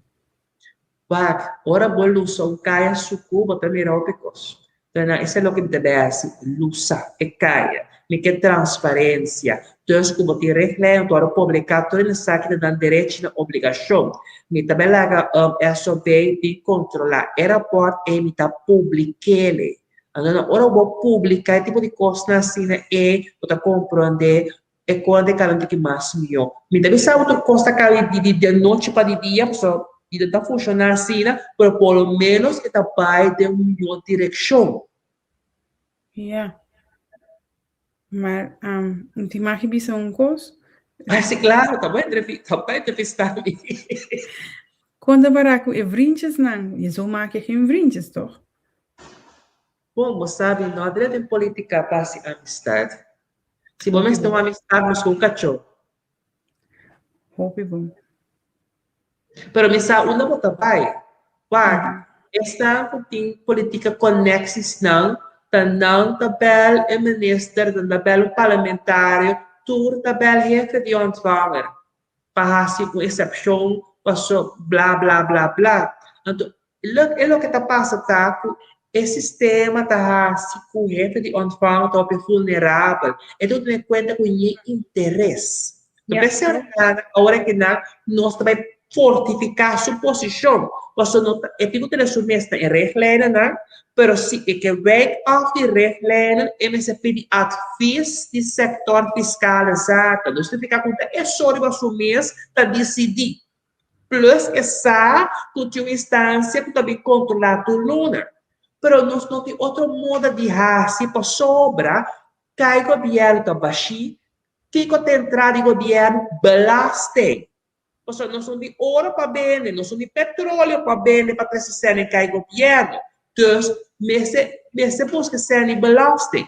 Wak, ora bo lusa un kaya suku bo ta mira hopi kos. Pero esei loke mi ta bay hasi, lusa e kaya. Mi ke transparencia. Dus ku bo tin richtlijn ku ora publica tur esaki ta nan derecho i nan obligacion. Mi ta bay laga SOB bin controla e rapport ei mi ta publikele. Anto ora bo publica e tipo di kosnan asina ei bo ta compronde e kos de kaba un tiki mas mihó. Mi ta bisa bo tur kos ta kaba di di anochi pa di dia pasobra i no ta funshoná asina, pero por lo ménos e ta bai den un mihó direkshon. Ja. Maar um, ti mag bisa un kos? Ah, sí, claro, ta bo entrevi ta bo entrevistá mi. Kon ta para ku e vriendjesnan? Je zo maak je geen vriendjes, toch? Bon, bo sabi, no a drenta den politica pa hasi amistad. Si bo mester un amistad, busca un cachó. Hopi bon. Pero mi sa unda bo ta bai. Wak, esnan cu tin politica conexisnan, ta nan ta bel e minister, nan ta bel un parlamentario, tur ta bel hefe di ontvanger pa hasi un excepcion paso bla bla bla bla. Anto, E loke ta pasa ta ku e sistema ta hasi ku hefe di ontvanger ta hopi vulnerabel. E ta tene kuenta ku ñe interes. No p'esei ora ki nan nos ta bai fortifiká su posishon. Pasobra no ta e tin ku tene su mes na e richtlijnennan, pero si e ke wijk af di richtlijnen e mester pidi advis di sektor fiskale zaken. No signifiká ku ta e so riba su mes ta disidí. Plus e sa ku tin un instansia ku ta bin kontrolá tur luna. Pero nos no tin otro moda di hasi pasobra kai gobièrnu ta bashí, kiko ta entra di gobièrnu? Belasting. Pasobra nos no tin oro pa bende, nos no tin petroleo pa bende pa trese sèn den kai gobièrnu. Dus mester mester buska sèn di belasting.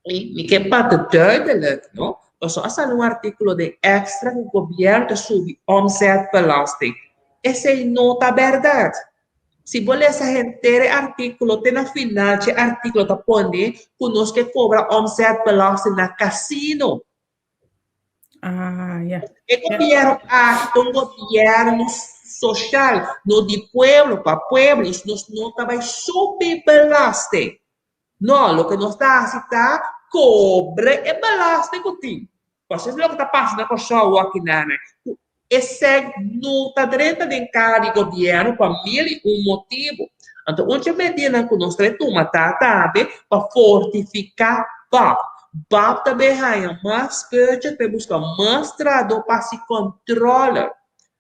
I mi ke pa ta duidelijk, no? Pasobra a sali un artíkulo den Extra ku gobièrnu ta subi omzetbelasting. Esei no ta bèrdat. Si bo lesa henter e artíkulo te na final dje artíkulo ta pone ku nos ke kobra omzetbelasting na kasino. Ah, ya. E gobièrnu aki ta un gobièrnu soshal, no di pueblo pa pueblo. Nos no ta bai subi belasting. No, loke nos ta hasi ta kobre e belasting ku tin. Pasobra es loke ta pasa na Kòrsou akinan, ku e sèn no ta drenta den kaha di gobièrnu pa mil i un motibu. Anto un dje medidanan ku nos ta tuma ta tambe pa fortifiká bab. Bab ta bin haña mas budget pa e buska mas trahadó pa hasi kòntròle.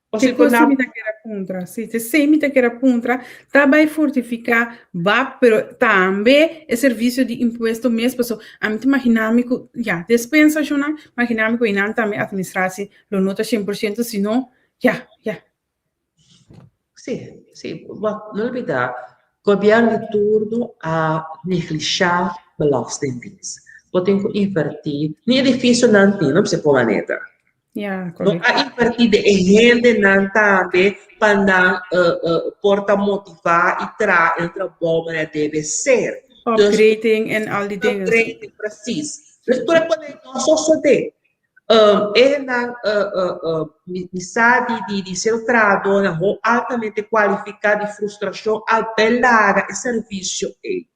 Te kos mi ta kere puntra, si, te sei mi ta kere puntra, ta bai fortifiká bap, pero tambe e servisio di impuesto mes, paso ami ta imaginá mi ku, ya, despensashonnan, imaginá mi ku einan tambe atministratie lo no ta 100%, sino, ya, ya. Sí, sí, wak, no olbidá, gobièrnu di turno a neglishá Belastingdienst. Bo tin ku invertí, ni edifisionan tin, no bisa kon manera. Ja, No a invertí den e hendenan tambe pa nan por ta motivá i traha e trabou manera debe ser. Dus, Upgrading en al die dingen. Upgrading, precies. Dus tur e kos no a sosodé. E hendenan mi sa di di ser trahadónan ho altamente kualifiká di frustrashon al belaga e servisio ei.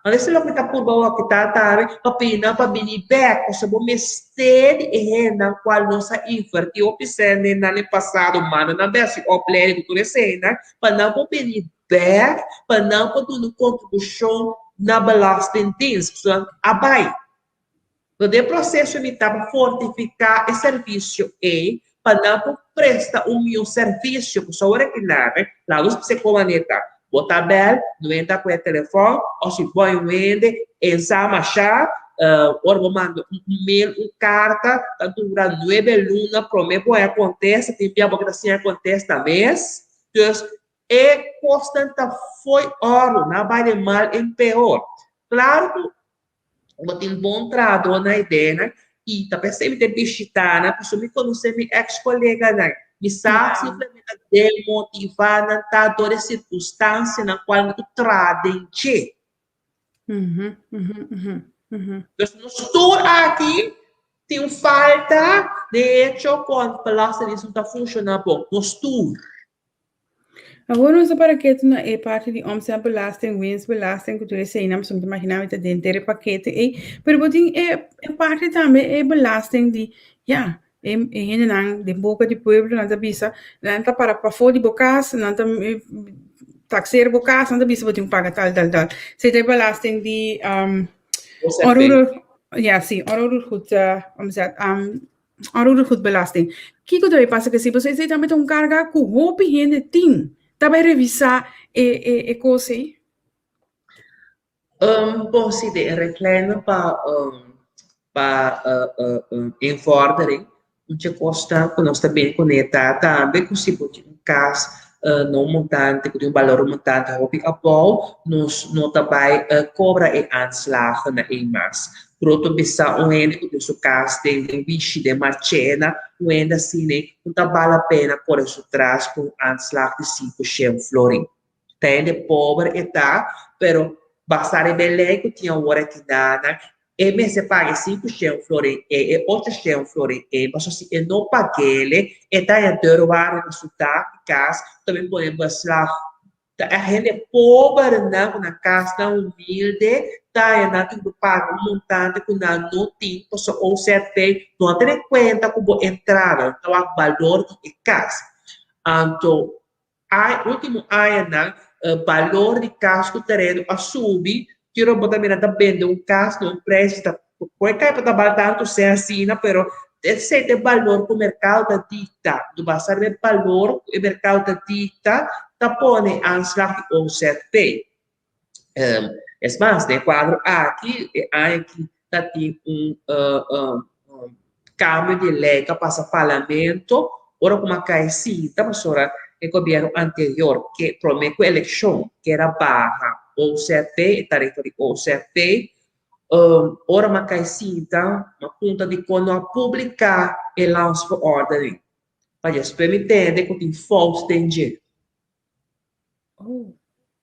Anto loke ta purba wak ta tambe pa pidi nan pa bini bek, pasobra bo mester di e hendenan kual nos a invertí hopi sèn den nan den pasado, manda nan bek hasi opleiding ku tur eseinan, pa nan por bini bek, pa nan por duna un kontribushon na Belastingdienst, pasobra nan a bai. No den proseso mi ta pa fortifiká e servisio ei pa nan por presta un mihó servisio. Pasobra ora ki nan laga nos bisa kon manera ta. Bo ta bèl, no hende ta kohe telefòn òf si bo a un hende e sa mashá, ora bo manda un mail, un karta ta dura nuebe luna promé bo haña kontesta, tin bia bo ke ta siña kontesta mes. Dus e kosnan ta fo'i òrdu, nan a bai di mal en peor. Klaro ku Bo tin bon trahadó na ideanan i ta p'esei mi ta bishitá nan pasobra mi konosé mi eks koleganan. Mi sa simplemente ta demotivá nan ta dor e sirkunstansianan kual mi ku traha den dje. Dus nos tur aki tin un falta de hecho kon belastingdienst no ta funshoná bon. Nos tur. Awor nos ta para ketu na e parti di omzetbelasting, winstbelasting, ku tur eseinan, pasobra mi ta imaginá mi ta denter e pakete ei. Pero bo tin e e parti tambe e belasting di, ya, e e hendenan den boka di pueblo nan ta bisa, nan ta para pafó di bo kas, nan ta takseer bo kas, nan ta bisa bo tin ku paga tal tal tal. Esei ta e belasting di onroerend, ya si, onroerend goed omzet. Onroerendgoedbelasting. Kiko ta bay pasa ku esei? Pasobra esei tambe ta un karga ku hopi hende tin. Ta bay revisá e e e kos ei? Bon, si den e richtlijnen pa pa invordering, un dje kosnan ku nos ta bin kuné ta tambe ku si bo tin un kas na un montante ku tin un balor un montante hopi abou, nos no ta bai kobra e aanslagen na ei mas. Groto bisa un hende ku tin su kas den den Wishi, den Marchena, un hende asina no ta bal la pena kore su tras ku un aanslag di sinku shen florin. Ta hende pober e ta, pero basa riba e lei ku tin awor aki nan, e mester paga e sinku shen florin ei, e ocho shen florin ei, pasobra si e no pag'el e ta haña deurwaarde na su dak di kas, ta bin pone beslag. Ta e hende pobernan ku nan kasnan humilde ta haña nan tin ku paga un montante ku nan no tin pasobra OZP no a tene kuenta ku bo entrada, nan ta wak balor di e kas. Anto ai ultimo añanan balor di kas ku tereno a subi, kiko bo ta mira ta bende un kas na un preis ta por kai pa ta bal tantu sea asina pero esei ta e balor ku merkado ta dikta. Lo basa riba e balor ku e merkado ta dikta ta pone e aanslag di OZP. Es mas, den e kuadro aki e aña aki ta tin un kambio di lei ku a pasa parlamento ora ku a kai sinta pasobra e gobièrnu anterior ke promé ku elekshon ker a baha OZP, e tarifa di OZP, ora mi a kai sinta mi a puntra dikon no a publiká e landsverordening pa despues mi tende ku tin fout den dje.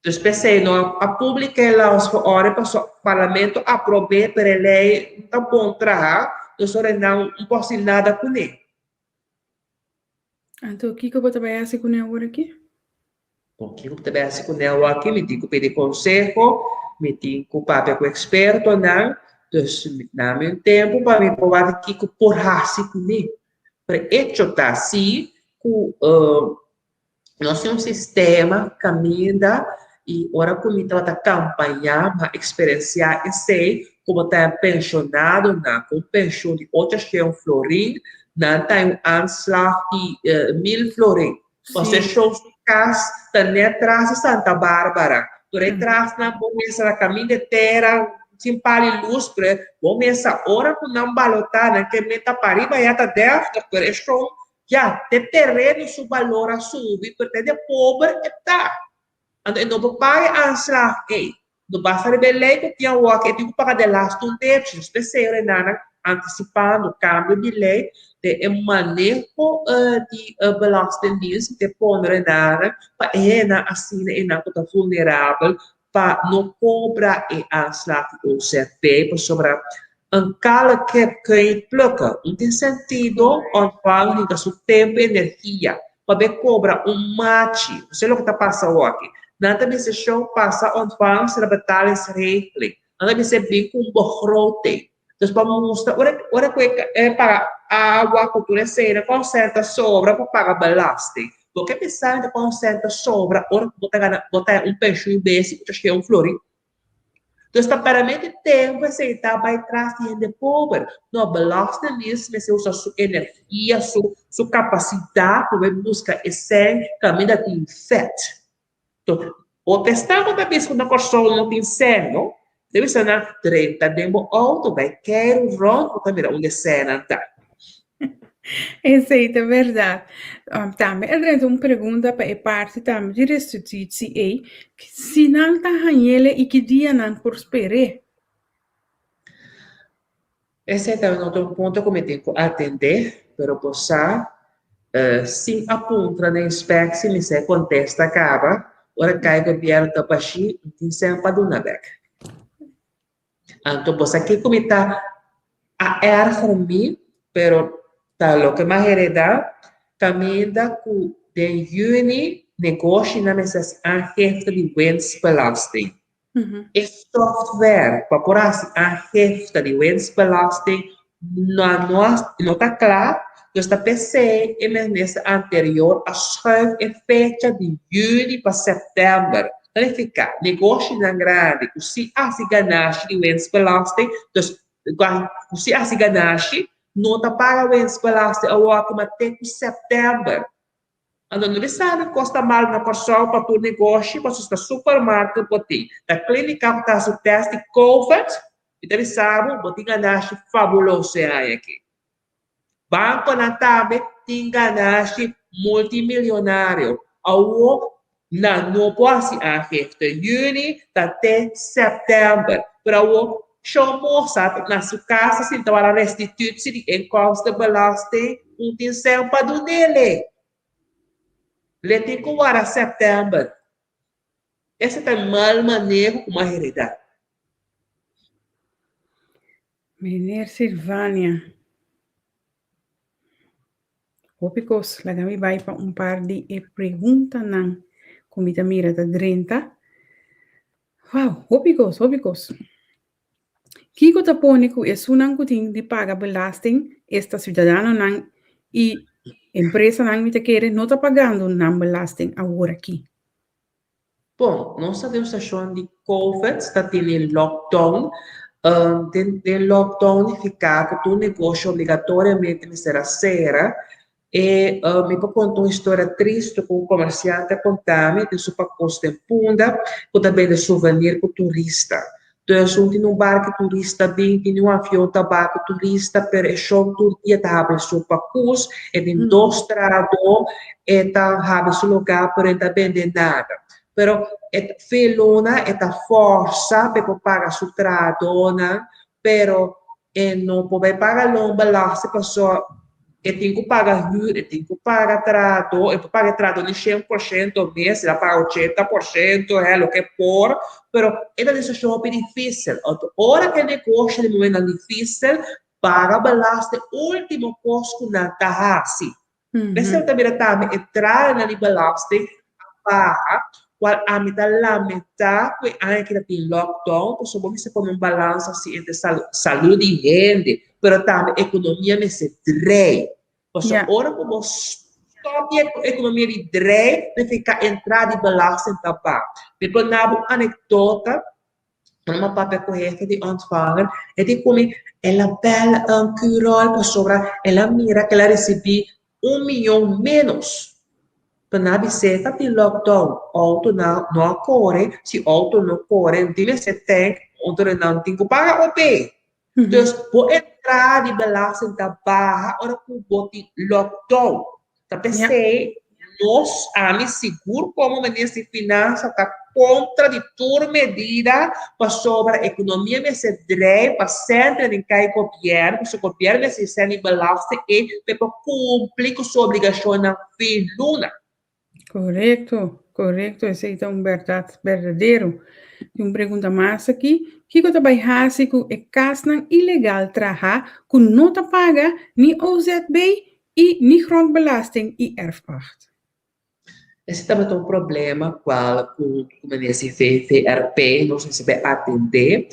Dus p'esei no a publica e landsverordening pasobra parlamento aprob'é pero e lei no ta bon traha, dus ora nan no por haci nada kuné. Anto kiko bo ta bai haci kuné awor aki? Bon, kiko bo ta bai haci kuné awor aki? Mi tin ku pidi konseho, mi tin ku papia ku ekspertonan, dus dame un tempu pa mi por wak kiko por haci kuné. Pero echo ta si ku Nos tin un sistema kaminda i ora ku mi tabata kampañá mi a eksperensiá esei ku bo ta penshonadonan ku un penshon di ocho shen florin, nan ta un aanslag di mil florin. Pasobra e shon su kas ta net tras di Santa Barbara. Tur e trasnan bo mester a kaminda e tera sin pali lus, pero bo mester ora ku nan balotá nan ke meta pariba ya ta deftig, pero e shon ya te tereno su balor a subi, pero te de pober e ta. Anto e no por paga e aanslag ei. No basta riba e lei ku tin awor aki, e tin ku paga de laatste un tercio. Nos p'esei Renana antisipando kambio di lei den e maneho di Belastingdienst te pone Renana pa e hendenan asina enan ku ta vulnerabel pa no kobra e aanslag di OZP pasobra een kale kip kun je plukken. No tin sentido ontvanger hinka su tempo y energia pa be cobra un machi. Bo loke ta pasa awoki. Nan ta bisa show pasa ontvangst na betalingsregeling. Nan ta bisa bin cu un begroting. Dus pa mustra ora ora cu e paga awa cu tur esey nan con cent ta sobra pa paga belasting. Bo ke bisa nan con cent ta sobra ora cu bo ta gana bo ta un pensioen besi cu ta shey un florin. Dus ta peramente tempu esei ta bai tras di hende pober. No, Belastingdienst mester usa su energia, su su kapasidat pa bai buska e sèn kaminda tin fèt. To, bo ta esta ku ta bisa ku na Kòrsou no tin sèn, no? Ta bisa nan, drenta den bo outo, bai keiru rònt, bo ta mira unda e sènnan ta. Esei ta bèrdat. Tambe a drenta un pregunta pa e parti tambe di restitutie ei, si nan ta hañ'el i ki dia nan por sper'é? Esei ta un otro punto ku mi tin ku atendé, pero bo sa, sin a puntra na inspeksie mi sa e kontesta kaba, ora kai gobièrnu ta bashí, no tin sèn pa duna bèk. Anto bo sa kiko mi ta a erger mi, pero ta loke mi a hereda, kaminda ku den yüni negoshinan mester hasi aangifte di winstbelasting. E software pa por hasi aangifte di winstbelasting no no ta kla, dus ta p'esei e minister anterior a schuif e fecha di yüni pa sèptèmber. Ta nifiká, negoshinan grandi ku si hasi ganashi di winstbelasting, dus ku si hasi ganashi, no ta paga winstbelasting awor ma te ku sèptèmber. Anto no bisa mi kos ta mal na Kòrsou pa tur negoshi, pasobra ta supermarket bo tin, ta klínika ku ta hasi tèst di covid, mi ta bisa bo, bo tin ganashi fabuloso e aña aki. Bankonan tambe tin ganashi multimilionario. Awor nan no por hasi aangifte. Yüni ta te sèptèmber. Pero awor Shon Mozart na su kas ta sinta wara restitutie di inkomstenbelasting un tin sèn pa dunele. Le tin ku wara sèptèmber. Ese ta e mal maneho ku mi a hereda. Meneer Silvania, hopi kos. Laga mi bai pa un par di e preguntanan ku mi ta mira ta drenta. Wow, hopi kos, hopi kos. Kiko ta pone ku esunnan ku tin di paga belasting, esta siudadanonan i empresanan mi ta kere, no ta pagando nan belasting aworakí? Bon, nos ta den un sitashon di covid, ta tene lockdown. Den den lockdown nifiká ku tur negoshi obligatoriamente mester a sera. E mi por konta un historia tristu ku un komersiante a konta mi den su pakos den Punda ku ta bende suvenir ku turista. Dus un tin un bar ku turista bin, tin un avion ta bai ku turista, pero e shon tur dia ta habri su pakus, e tin dos trahadó, e ta habri su lugá pero e no ta bende nada. Pero e fe luna e ta fòrsa pa e por paga su trahadónan, pero e no por bai paga loonbelasting pasobra e tin ku paga hür, e tin ku paga trahadó, e por paga e trahadó ni 100% mes, el a paga 80%, he, loke e por, pero e ta den situashon hopi difísil. Anto ora ku e negoshi den momentonan difísil, paga belasting último kos ku nan ta hasi. Mester ta mira tambe entradanan di belasting a baha, cual ami ta lamenta cu e aña aki ta tin lockdown, pasobra bo mester pone un balansa si entre salud di hende, pero tambe economia mester drei. Pasobra ora cu bo stop di economia di drei, nifica entrada di belasting ta baha. Mi por na bo anecdota. Ora mi a papia ku hefe di ontvanger, e di ku mi el a bel un Curol pasobra el a mira ku el a risibí un miyon ménos. Pero nan a bis'é ta tin lockdown, outonan no a kore, si outo no kore no tin mester tank, otronan tin ku paga OP. Dus bo entrada di belasting ta baha ora ku bo tin lockdown. Ta p'esei nos, ami sigur komo minister di Finansa ta kontra di tur medida pasobra ekonomia mester drei pa sèntra den kai gobièrnu, pasobra gobièrnu mester sèn di belasting ei pa e por kumpli ku su obligashonnan fin luna. Korekto, korekto, esei ta un bèrdat berdadero. Tin un pregunta mas aki, kiko ta bai hasi ku e kasnan ilegal traha ku no ta paga ni OZB i ni grondbelasting i erfpacht? Esei tabata un problema kual ku ku minister di VVRP nos a mester atendé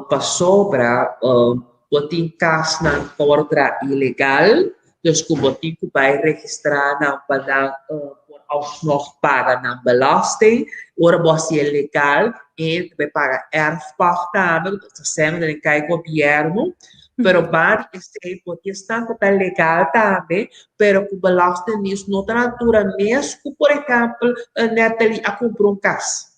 pasobra bo tin kasnan ku a wòrdu traha ilegal. Dus ku bo tin ku bai registrá nan pa nan por alsnog paga nan belasting. Ora bo hasié legal, e ta bai paga erfpacht tambe, ku ta sèn den kai gobièrnu. Pero banda di esei bo tin esnan ku ta legal tambe, pero ku belastingdienst no ta na altura mes ku por ehèmpel Natalie a kumpra un kas.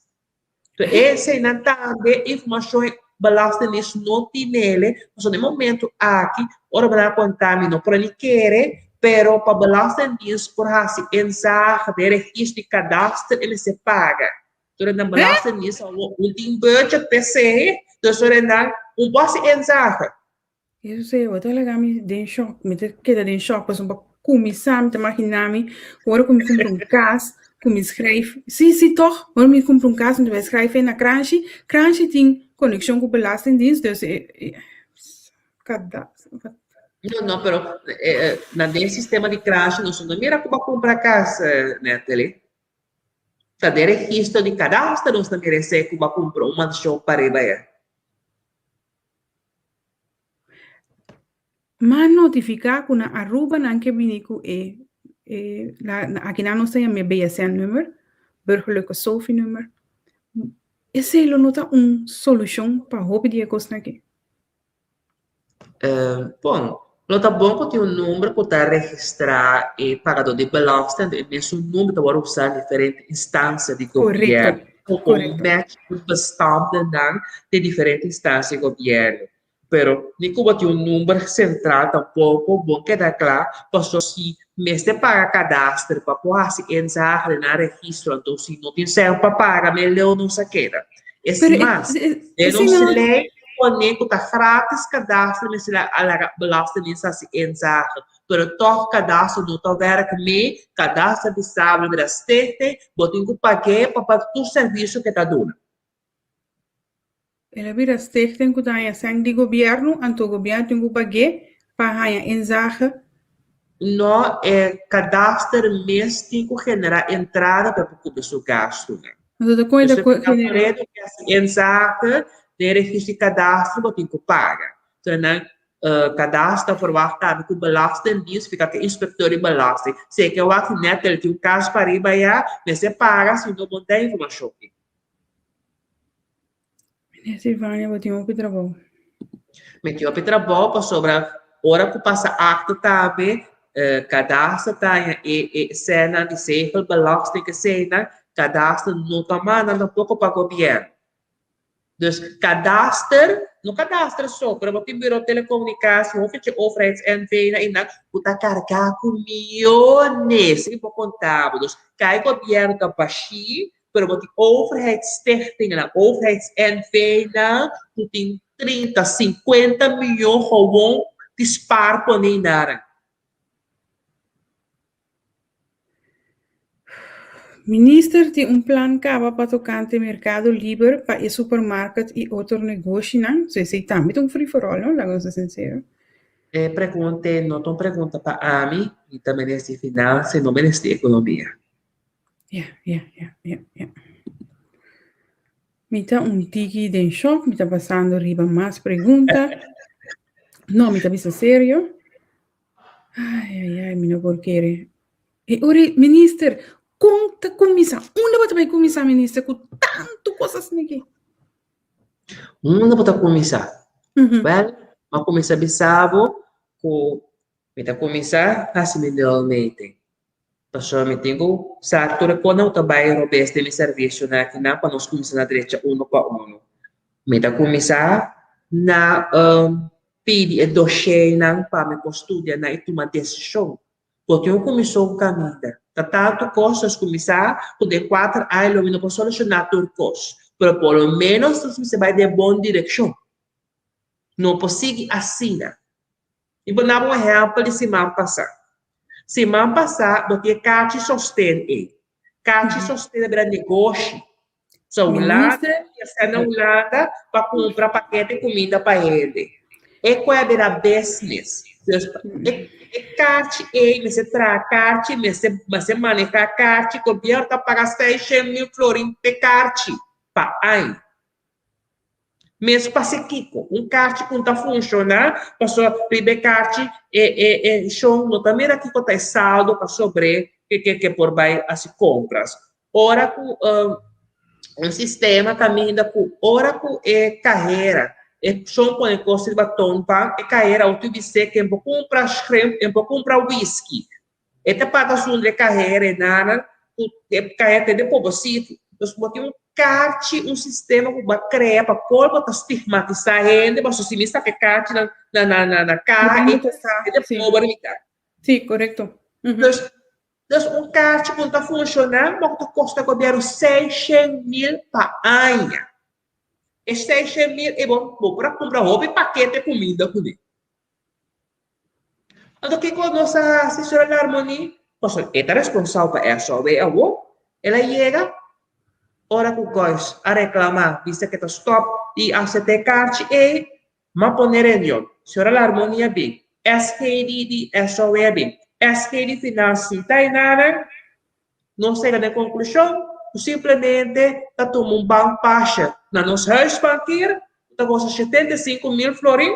Eseinan tambe informashon Belastingdienst no tinele, pasobra na e momento aki ora bo nan a konta mi no por a ni kere, pero pa Belastingdienst por hasi inzage den registro di kadaster e mester paga. Tur nan Belastingdienst awor un tin budget p'esei, dus ora nan un por hasi inzage. Eso sí, bo ta laga mi den shock. Mi ta keda den shock pasobra pa kuminsá mi ta imaginá mi ora ku mi kumpra un kas ku mi skrijf. Sí, sí tòg, ora mi kumpra un kas mi ta bai skrijf e na Kranshi. Kranshi tin konekshon ku Belastingdienst, dus e e kada. No, no, pero na den sistema di Kranshi nos no mira ku bo a kumpra kas, Natalie. Ta den registro di kadaster nos ta mira esei ku bo a kumpra un manshon pariba ya. M'a notifiká ku na Aruba nan ke bini ku e e akinan nos ta yama e BSN-nummer, Burgerlijke Sofinummer. Esei lo no ta un solushon pa hopi di e kosnan aki? Bon, lo ta bon ku tin un number ku ta registrá e pagadó di belasting, e mesun number ta wòrdu usá na diferente instansia di gobièrnu. Korekto, korekto. Ku match ku bestandennan di diferente instansia di gobièrnu. Pero ni ku bo tin un number sentral tampoko bo keda kla pasobra si mester paga kadaster pa por hasi inzage den nan registro anto si no tin sèn pa paga men leu nos a keda. Es mas, den nos lei ta pone ku ta gratis kadaster mester a laga belastingdienst hasi inzage pero tòg kadaster no ta wèrk mee, kadaster bisa bo mira stichting bo tin ku pag'é pa tur servisio ke ta duna. El a bira stichting ku ta haña sèn di gobièrnu, anto gobièrnu tin ku pag'é pa haña inzage. No, e kadaster mes tin ku generá entrada pa e por kubri su gastunan. Anto ta kon e ta generá? Dus e hasi inzage den registro di kadaster bo tin ku paga. Entonces nan kadaster ta verwacht tambe ku belastingdienst fika ku e inspektor di belasting. Si e ke wak si nèt el tin un kas pariba ya, mester paga si no bo no ta informashon. Meneer Silvania, bo tin hopi trabou. Mi tin hopi trabou pasobra ora ku pasa akto tambe, kadaster ta haña e e esènan di zegelbelasting eseinan, kadaster no ta manda tampoko pa gobièrnu. Dus kadaster, no kadaster so, pero bo tin buro telekomunikasi, hopi dje overheids NV na einan ku ta kargá ku miónes riba konta bo. Dus kai gobièrnu ta bashí pero bo tin overheidsstichtingennan, overheids-NV'nan ku tin trinta, sinkuenta miyon gewoon di spaar pone naren. Minister tin un plan kaba pa tokante merkado liber pa e supermarket i otro negoshinan? So esei tambe ta un free for all, no? Laga nos ta sinsero. E pregunta no ta un pregunta pa ami, mi ta minister di Finansa i no minister di Ekonomia. Ja, ja, ja, ja, ja. Mi ta un tiki den shock, mi ta pasando riba mas pregunta. No, mi ta bisa serio. Ai, ai, ai, mi no por kere. E ori, minister, kon ta kuminsá? Unda bo ta bai kuminsá, minister, ku tantu kos asina aki? Unda bo ta kuminsá? Wèl, mi a kuminsá bisa bo ku mi ta kuminsá hasi mi nulmeting. Pasobra mi tin ku sa tur e kosnan ku ta bai robes den mi servisionan akinan pa nos kuminsá na drecha unu pa unu. Mi ta kuminsá na pidi e doshenan pa mi por studia nan i tuma desishon. Bo tin un kuminsó un kaminda. Ta tantu kos nos kuminsá ku den kuater aña lo mi no por solushoná tur kos, pero por lo ménos nos mester bai den bon direkshon. No por sigui asina. Mi por daba un ehèmpel di siman pasá. Siman pasá bo tin e kachi sosten ei. Kachi sosten a bira negoshi. So Hulanda, ya sea na Hulanda pa kumpra pakete kuminda pa hende. E ku a bira business. Dus e e karchi ei mester traha karchi, mester mester maneha karchi, gobièrnu ta paga 600.000 florin p'e karchi pa aña. Mes pase kiko? Un karchi ku no ta funshoná, pasobra riba e karchi e e e shon no ta mira kiko ta e saldo pa sobr'é ke ke ke por bai hasi kompras. Ora ku un sistema kaminda ku ora ku e kahera e shon pone kos riba toonbank, e kahera a utilise ken por kumpra shrimp, ken por kumpra whisky. E ta paga zonder e kahera e nana ku e kahera ta den pobrecito. Dus bo tin un karchi, un sistema ku bo a krea pa por bo ta stigmatisá hende pasobra si mi saka e karchi na na na na kaha e hende pober mi ta. Sí, korekto. Dus dus un karchi ku no ta funshoná bo ta kosta gobièrnu 600.000 pa aña. E 600.000 ei bo bo por a kumpra hopi pakete kuminda kuné. Anto kiko nos a hasi, señora Larmonie? Pasobra e ta responsabel pa SOW awor. El a yega ora ku Gois a reklamá, bisa ku e ta stòp di aseptá e karchi ei, m'a pone reunion. Señora Larmonie a bin, SGD di SOW a bin, SG di Finansa sinta ei nada. Nos a yega na e konklushon ku simplemente ta tuma un bankpasje na nos huisbankier ku ta kosta 75.000 florin.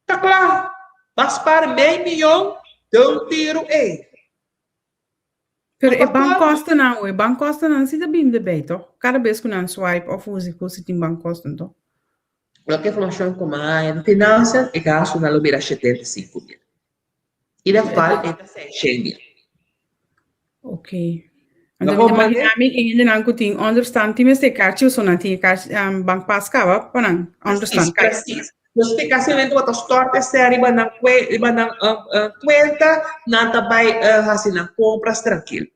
Ta kla, b'a spar mei miyon den un tiru ei. Pero e bankkostennan, e bankkostennan si ta bin debei toch? Kada bes ku nan swipe of usa ku si tin bankkosten toch? Loke informashon ku mi a haña di finansias, e gastunan lo bira 75.000. I den geval e ta 600.000. Ok. Anto mi ta imaginá mi e hendenan ku tin onderstand tin mester karchi pasobra nan tin e karchi bankpas kaba pa nan onderstand kai. Precies, precies. Dus te kasimente bo ta stort e sèn riba nan kue riba nan kuenta, nan ta bai hasi nan kompras trankil.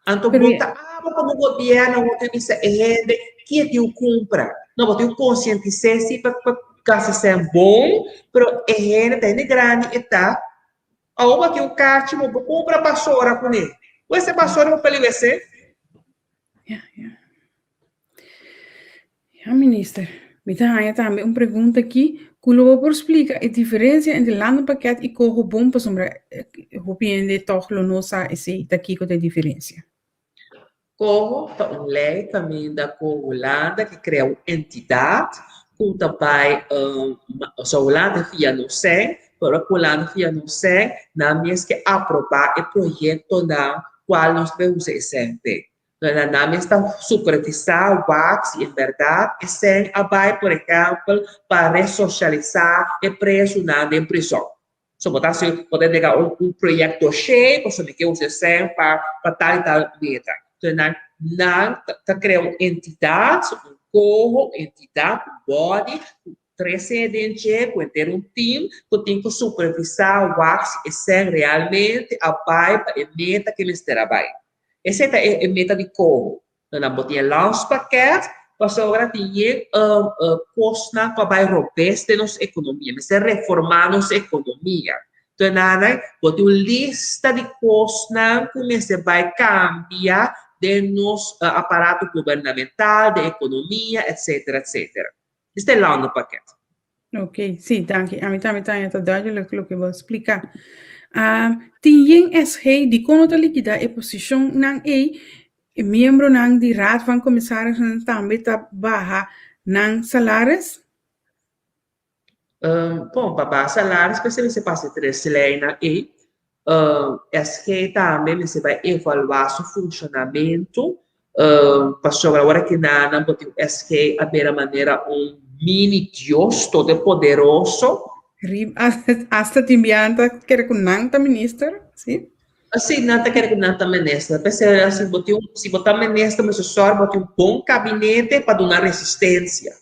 Anto bo ta abo komo gobièrnu bo ta bisa e hende kie tin kumpra. No, bo tin konsientis'é si pa pa gasta sèn bon, pero e hende ta hende grandi e ta Awor bo tin un karchi bo por kumpra basora kuné. Ku ese basora bo peli wc. Ja, ja. Ja, minister. Mi ta haña tambe un pregunta aki. Ku lo bo por splika e diferensia entre landenpakket i koho bon pasobra hopi hende tòg lo no sa esei ta kiko ta e diferensia. Koho ta un lei kaminda ku Hulanda ke krea un entidat ku ta bai osea Hulanda fia nos sèn, pero ku Hulanda fia nos sèn nan mes ke aprobá e proyektonan kual nos ta bai usa e sèn p'e. Nan nan mes ta supervisá wak si en bèrdat e sèn a bai por ehèmpel pa resosialisá e prezunan den prizòn. So bo ta hasi, bo ta entrega un un proyecto dossier, pasobra mi ke usa e sèn pa pa tal i tal meta. Entonces nan nan ta krea un entidat, un koho, un entidat, un body, ku tres hende den dje, ku henter un team, ku tin ku supervisá wak si e sèn realmente a bai pa e meta ke mester a bai. Esei ta e meta di koho. No nan bo tin e landspakket pasobra tin yen kosnan ku a bai robes den nos ekonomia. Mester reformá nos ekonomia. Entonces nan bo tin un lista di kosnan ku mester bai kambia den nos aparato gubernamental, den ekonomia, etcetera, etcetera. Esei ta e landenpakket. Ok, sí, danki. Ami tambe ta haña ta duidelijk loke bo a splika. Tin yen SG dikon no ta likidá e posishonnan ei? E miembronan di Raad van Commissarissen tambe ta baha nan salaris? Bon, pa baha salaris mester mester pasa e tres leinan ei. SG tambe mester bai evaluá su funshonamentu, pasobra ora ki nan nan por tin un SG a bira manera un. mini Dios todopoderoso. Hasta tin biaha nan ta kere ku nan ta minister, si? Si, nan ta kere ku nan ta minister. P'esei si bo tin un, si bo ta minister mester sòru bo tin un bon kabinete pa duna resistensia.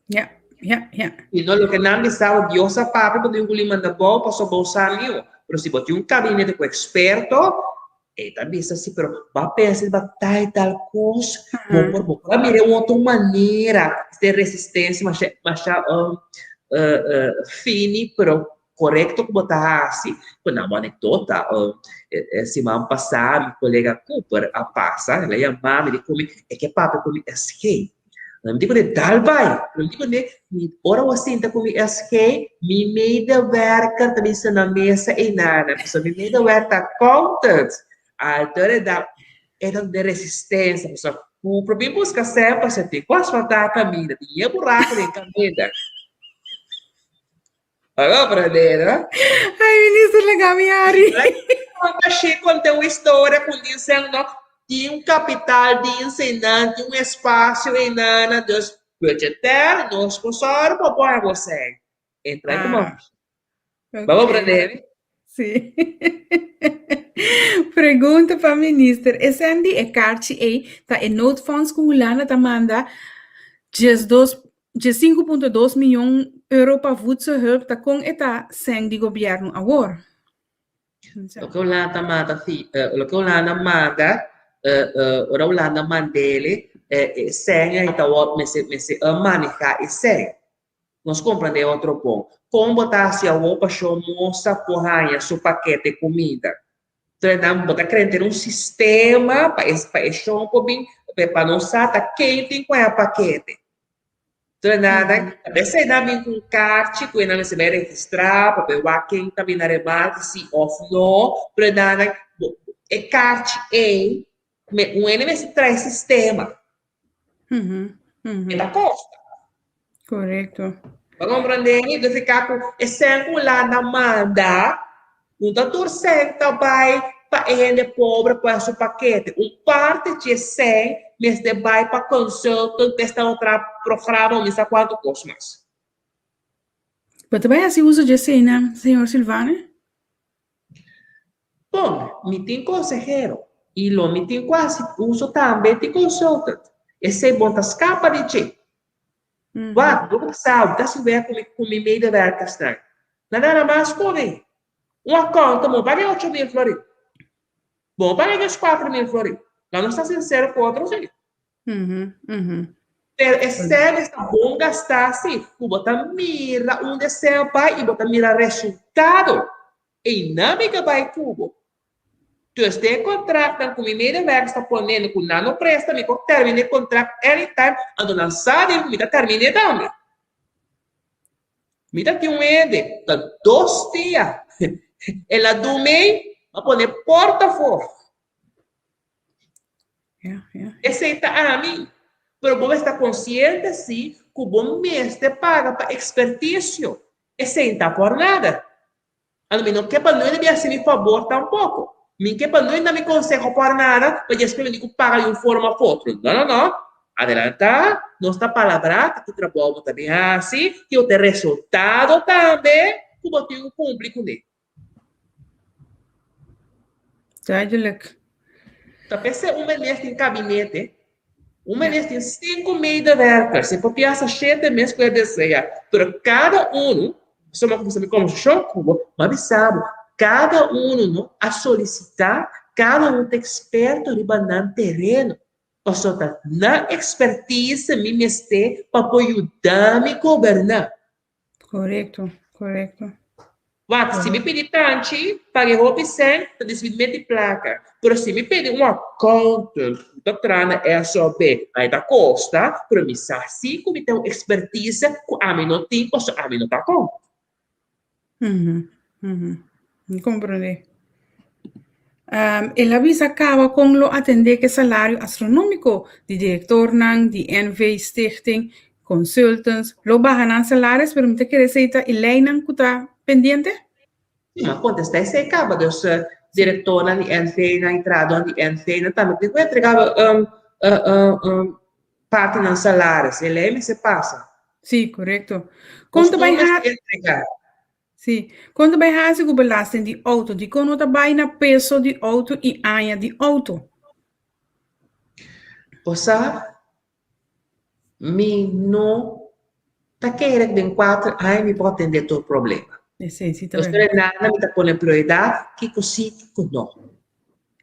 Ja, ja, ja. I no loke nan bisa bo, Dios a papia bo tin ku limanta bou pasobra bo sa mihó. Pero si bo tin un kabinete ku eksperto, e ta bisa si, pero bo a pensa riba tal i tal kos, bo por bo por a mira un otro manera. Este resistensia masha masha fini, pero korekto ku bo ta hasi. Ku nan bo anekdota, e siman pasá mi kolega Cooper a pasa, el a yama mi di ku mi e ke papia ku mi SG. Mi di kuné dal bai, mi di kuné mi ora bo sinta ku mi SG, mi medewerker ta bisa na mesa einana, pasobra mi medewerker ta accountant. Alto e da e ta den resistencia, pasobra ku por bin buska sèn pasobra tin ku asfaltá kaminda, tin yen buraku den kaminda. Ora verdadero. Ai, minister, laga mi hari. Kasi konta un historia ku dicen no tin un kapital dins einan, tin un espacio einan, dus budgetair nos por sòru pa pone bo sèn. Entra Ah, kuma. Baba ok. branderi. Sí. Pregunta pa minister. E sèn di e karchi ei ta e noodfonds ku Hulanda ta manda 12 15.2 miyon euro pa voedselhulp ta kon e ta sèn di gobièrnu awor? Loke Hulanda manda fi, loke Hulanda manda, ora Hulanda mand'ele, e sèn ei ta wòrdu mester mester manehá e sèn. Nos komprendé otro bon. Kon bo ta hasi awor pa show mosa por haña su pakete kumida? Entonces nan bo ta kere tene un sistema pa e pa e show por bin pa nos sa ta ken tin ku haña pakete. Entonces nan nan ta besei nan bin ku un karchi ku e nan mester bai registrá pa por wak ken ta bin na remarke si òf no, pero nan nan e karchi ei un hende mester trae sistema. E ta kosta. Korekto. Bo komprendé mi? Entonces ka ku e sèn ku Hulanda manda, no ta tur sèn ta bai pa e hende pobre ku a su pakete. Un parti dje sèn mester bai pa consultant pa esta otra programa o mi sa kuantu kos mas. Bo ta bai hasi uso dje eseinan, señor Silvane? Bon, mi tin konsehero i lo mi tin ku hasi uso tambe di consultant. Esei bon ta skapa di dje. Wak, bo ta sa, bo ta hasi werk ku mi ku mi medewerkersnan. Nan a mas ku mi. Un accountant bo paga 8000 florin. Bo paga 4000 florin. Laat nos ta sincero ku otro si. Pero e sèn esta bon gastá si ku bo ta mira unda e sèn bai i bo ta mira resultado. Einan mi ka bai ku bo. Dus den e kontraktnan ku mi medewerkers ta ponendo ku nan no presta mi por terminá e kontrakt anytime, anto nan sa den ku mi ta terminé tambe. Mi ta tin un hende ta dos dia el a dumei, a pone porta afó. Esei ta ami. Pero bo mester ta konsiente si ku bo mester paga pa ekspertisio. Esei ta por nada. Anto mi no ke pa nunde bin hasi mi fabor tampoko. Mi ke pa nunde da mi konseho por nada pa despues mi tin ku paga di un forma òf otro. No, no, no. Adelantá, nos ta palabrá ta ki trabou bo ta bin hasi, ki bo ta e resultado tambe ku bo tin ku kumpli kuné. Duidelijk. Ta p'esei un meneer tin kabinete, un meneer tin sinku medewerkers, e por piasa shete mes ku e desea, pero kada unu, pasobra mi a kuminsá mi kombersashon ku bo, mi a bisa bo, kada unu no a solisitá, kada un ta eksperto riba nan tereno, pasobra ta nan ekspertise mi mester pa por yuda mi goberná. Korekto, korekto. Wak, si mi pidi tanchi, paga e hopi sèn, ta disidi meti plaka. Pero si mi pidi un accountant ku ta traha na SOB, ai ta kosta, pero mi sa si ku mi ten un ekspertise ku ami no tin pasobra ami no ta accountant. Mi komprendé. El a bisa kaba kon lo atendé ku e salario astronómiko di direktornan di NV Stichting, consultants, lo baha nan salaris, pero mi ta kere esei ta e leinan ku ta pendiente? Si, mi a kontestá esei kaba. Dus direktornan di NV nan i trahadónan di NV nan tambe tin ku entregá. Parti nan salaris, e lei mester pasa. Sí, korekto. Nos Kon ta tur bai mester ha entregá. Sí. Kon ta bai hasi ku belasting di outo? Dikon no ta bai na peso di outo i aña di outo? Bo sa, mi no ta kere ku den kuater aña mi por atendé tur problema. Esei sí ta Nos bèrdat. nada mi ta pone prioridat, kiko sí, kiko no.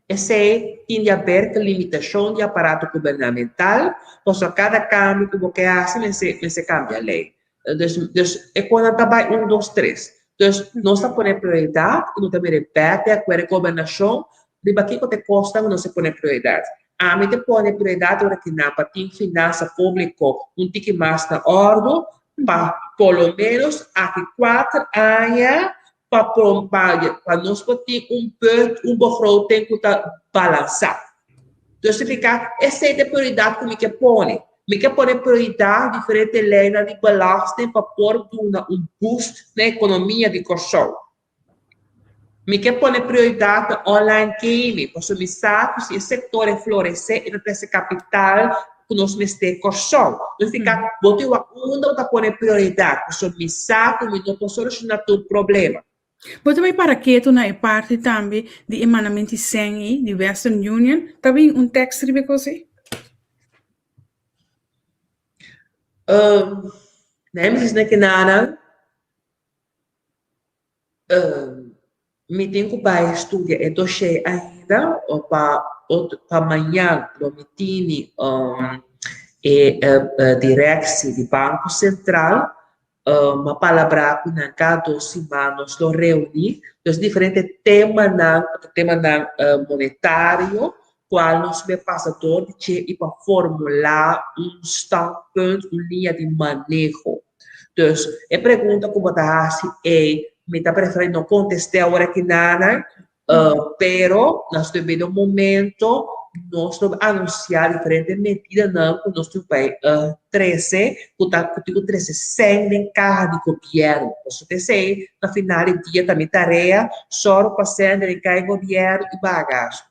Esei tin di haber ku limitashon di aparato gubernamental, pasobra kada kambio ku bo ke hasi mester mester kambia lei. Dus dus e konan ta bai un dos tres. Dus nos ta pone prioridat i no ta mira bèk di akuerdo e gobernashon riba kiko ta e kosnan ku nos ta pone prioridat. Ami ta pone prioridat ora ki nan pa tin finansa públiko un tiki mas na òrdu pa por lo ménos aki kuater aña pa pa nos por tin un bud un begroting ku ta balansá. Dus significa esei ta e prioridat ku mi ke pone. Mi ke pone prioridat diferente leinan di belasting pa por duna un boost na ekonomia di Kòrsou. Mi ke pone prioridat na online gaming pasobra mi sa ku si e sektor e floresé e ta trese kapital ku nos mester Kòrsou. Dus significa bo tin wak unda bo ta pone prioridat pasobra mi sa ku mi no por solushoná tur problema. Bo ta bai para ketu na e parti tambe di e mandamenti sèn ei di Western Union. Ta bin un tèks riba e kos ei? Na e misis na kinanan Mi tin ku bai studia e doshé ainda o pa otro pa mañan lo mi tini e direksi di Banko Sentral. Mi a palabrá ku nan kada dos siman nos lo reuní. Nos diferente temanan, temanan monetario kual nos mester pasa dor di dje i pa formulá un standpunt, un liña di maneho. Dus, e pregunta ku bo ta hasi ei, mi ta preferí no kontest'é awor aki nada, pero na su debido momento nos lo anunsiá diferente medidanan ku nos tin bai trese, ku ta ku tin ku trese sèn den kaha di gobièrnu. Pasobra esei na final di dia ta mi tarea, sòru pa sèn den kaha di gobièrnu i baha gastu.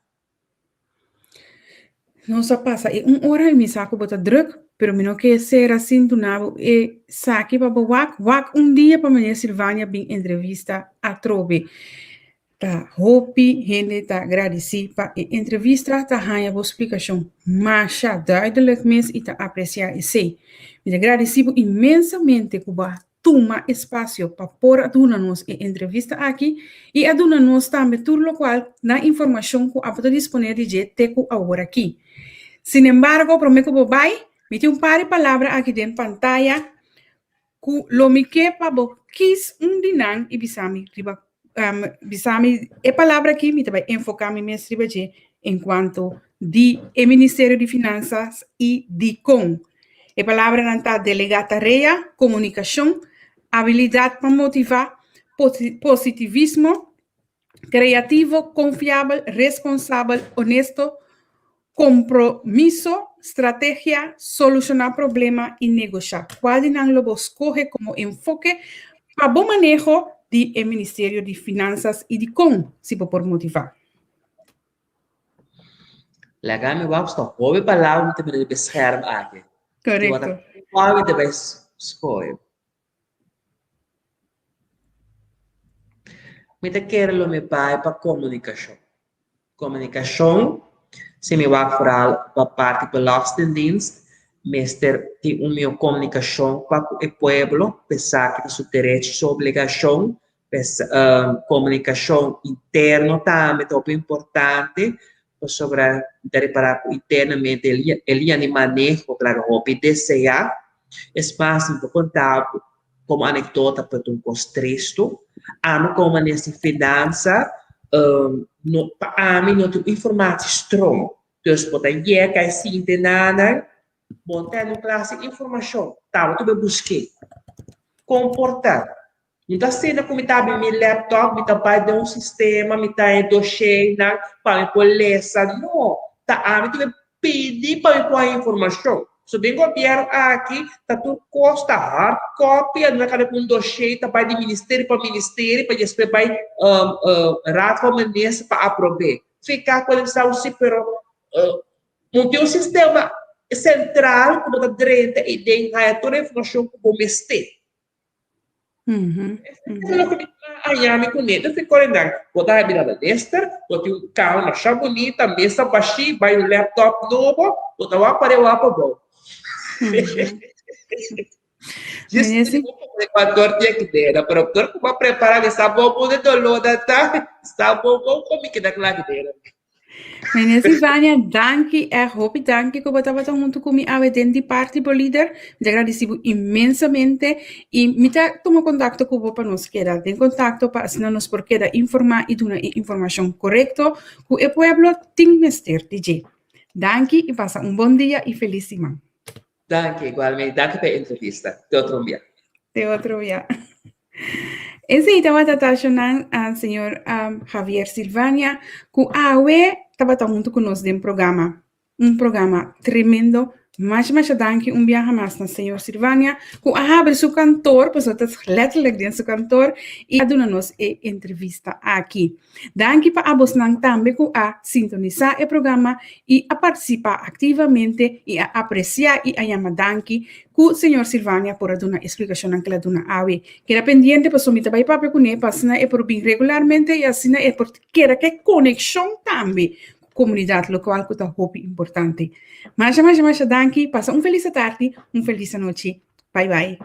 Nos a pasa e un ora i mi sa ku bo ta drùk, pero mi no ke sera sin duna bo e saki pa bo wak. Wak un dia pa Meneer Silvania bin entrevista atrobe. Ta hopi hende ta gradisí pa e entrevista, ta haña bo splikashon masha duidelik mes i ta apresiá esei. Mi ta gradisí bo inmensamente ku bo a tuma espasio pa por a duna nos e entrevista aki i a duna nos tambe tur lokual na informashon ku abo ta disponé di dje te ku awor aki. Sinembargo, promé ku bo bai, mi tin un par di palabra aki den pantaya ku lo mi ke pa bo kis un di nan i bisa mi riba bisa mi e palabra aki mi ta bai enfoká mi mes riba dje enkuanto di e Ministerio di Finansas i dikon. E palabranan ta delegá tarea, komunikashon, abilidat pa motivá, positivismo, kreativo, konfiabel, responsabel, honesto, Kompromiso, strategia, solushoná problema i negoshá. Kual di nan lo bo skohe komo enfoke pa bo maneho di e Ministerio di Finansas i dikon, si bo por motivá? Laga mi wak sta hopi palabra mi ta mira riba e scherm aki. Korekto. Kual mi ta bai skohe? Mi ta kere lo mi bai pa komunikashon. Komunikashon, si mi wak foral pa parti Belastingdienst, mester tin un mihó komunikashon pa ku e pueblo, pa e sa ki ta su derecho i su obligashon. Pues komunikashon interno tambe ta hopi importante, pasobra mi ta repará ku internamente e liña di maneho ta laga hopi deseá. Es mas, mi por konta bo Komo anekdota por ta un kos tristu. Ami komo minister di finansa no pa ami no tin un informatiestroom. Dus bo ta yega e sinti nanan, bo no tene un klase di informashon. Tabata bo busk'é. Kon por ta? Mi ta sinta ku mi ta abri mi laptop, mi ta bai den un sistema, mi ta e dosheinan pa mi por lesa. No, ta ami ku pidi pa mi por haña informashon. So den gobierno aki ta tur kos ta hard copy, a no kada ku un dossier ta bai di ministerio pa ministerio pa despues bai raad van minister pa aprob'é. Fika ku el sa si pero no tin un sistema. sentral ku bo ta drenta i den haya tur e informashon ku bo mester. Esei loke mi ta haña mi kuné. Entonces e korenan, bo ta bira minister, bo tin un kama masha bunita, mesa bashí, bai un laptop nobo, bo ta wak pareu wak abou. Djis bo pone kua dor di e kdera, pero dor ku bo a prepara mi sa bo bo de doló nan ta, sa bo bo kon mi keda kla kdera. Meneer Silvania, danki, echt hopi danki ku bo tabata huntu ku mi awe den di parti bo lider. Mi ta gradisi bo inmensamente i mi ta tuma kontakto ku bo pa nos keda den kontakto pa asina nos por keda informá i duna e informashon korekto ku e pueblo tin mester di dje. Danki i pasa un bon dia i felis siman. Danki igualmente, danki pa e entrevista. Te otro bia. Te otro bia. Esei tabata tashonan a señor um, Javier Silvania ku awe tabata huntu ku nos den programa. Un programa tremendo. Masha masha danki un biaha mas na señor Silvania ku a habri su kantor, pasobra ta letterlijk den su kantor i a duna nos e entrevista aki. Danki pa abosnan tambe ku a sintonisá e programa i a partisipá aktivamente i a apresiá i a yama danki ku señor Silvania por a duna e splikashonnan ku el a duna awe. Keda pendiente pasobra mi ta bai papia kuné pa asina e por bin regularmente i asina e por keda ku e konekshon tambe ku komunidat lokual ku ta hopi importante. Masha masha masha danki, pasa un felis atardi, un felis anochi. Bai bai.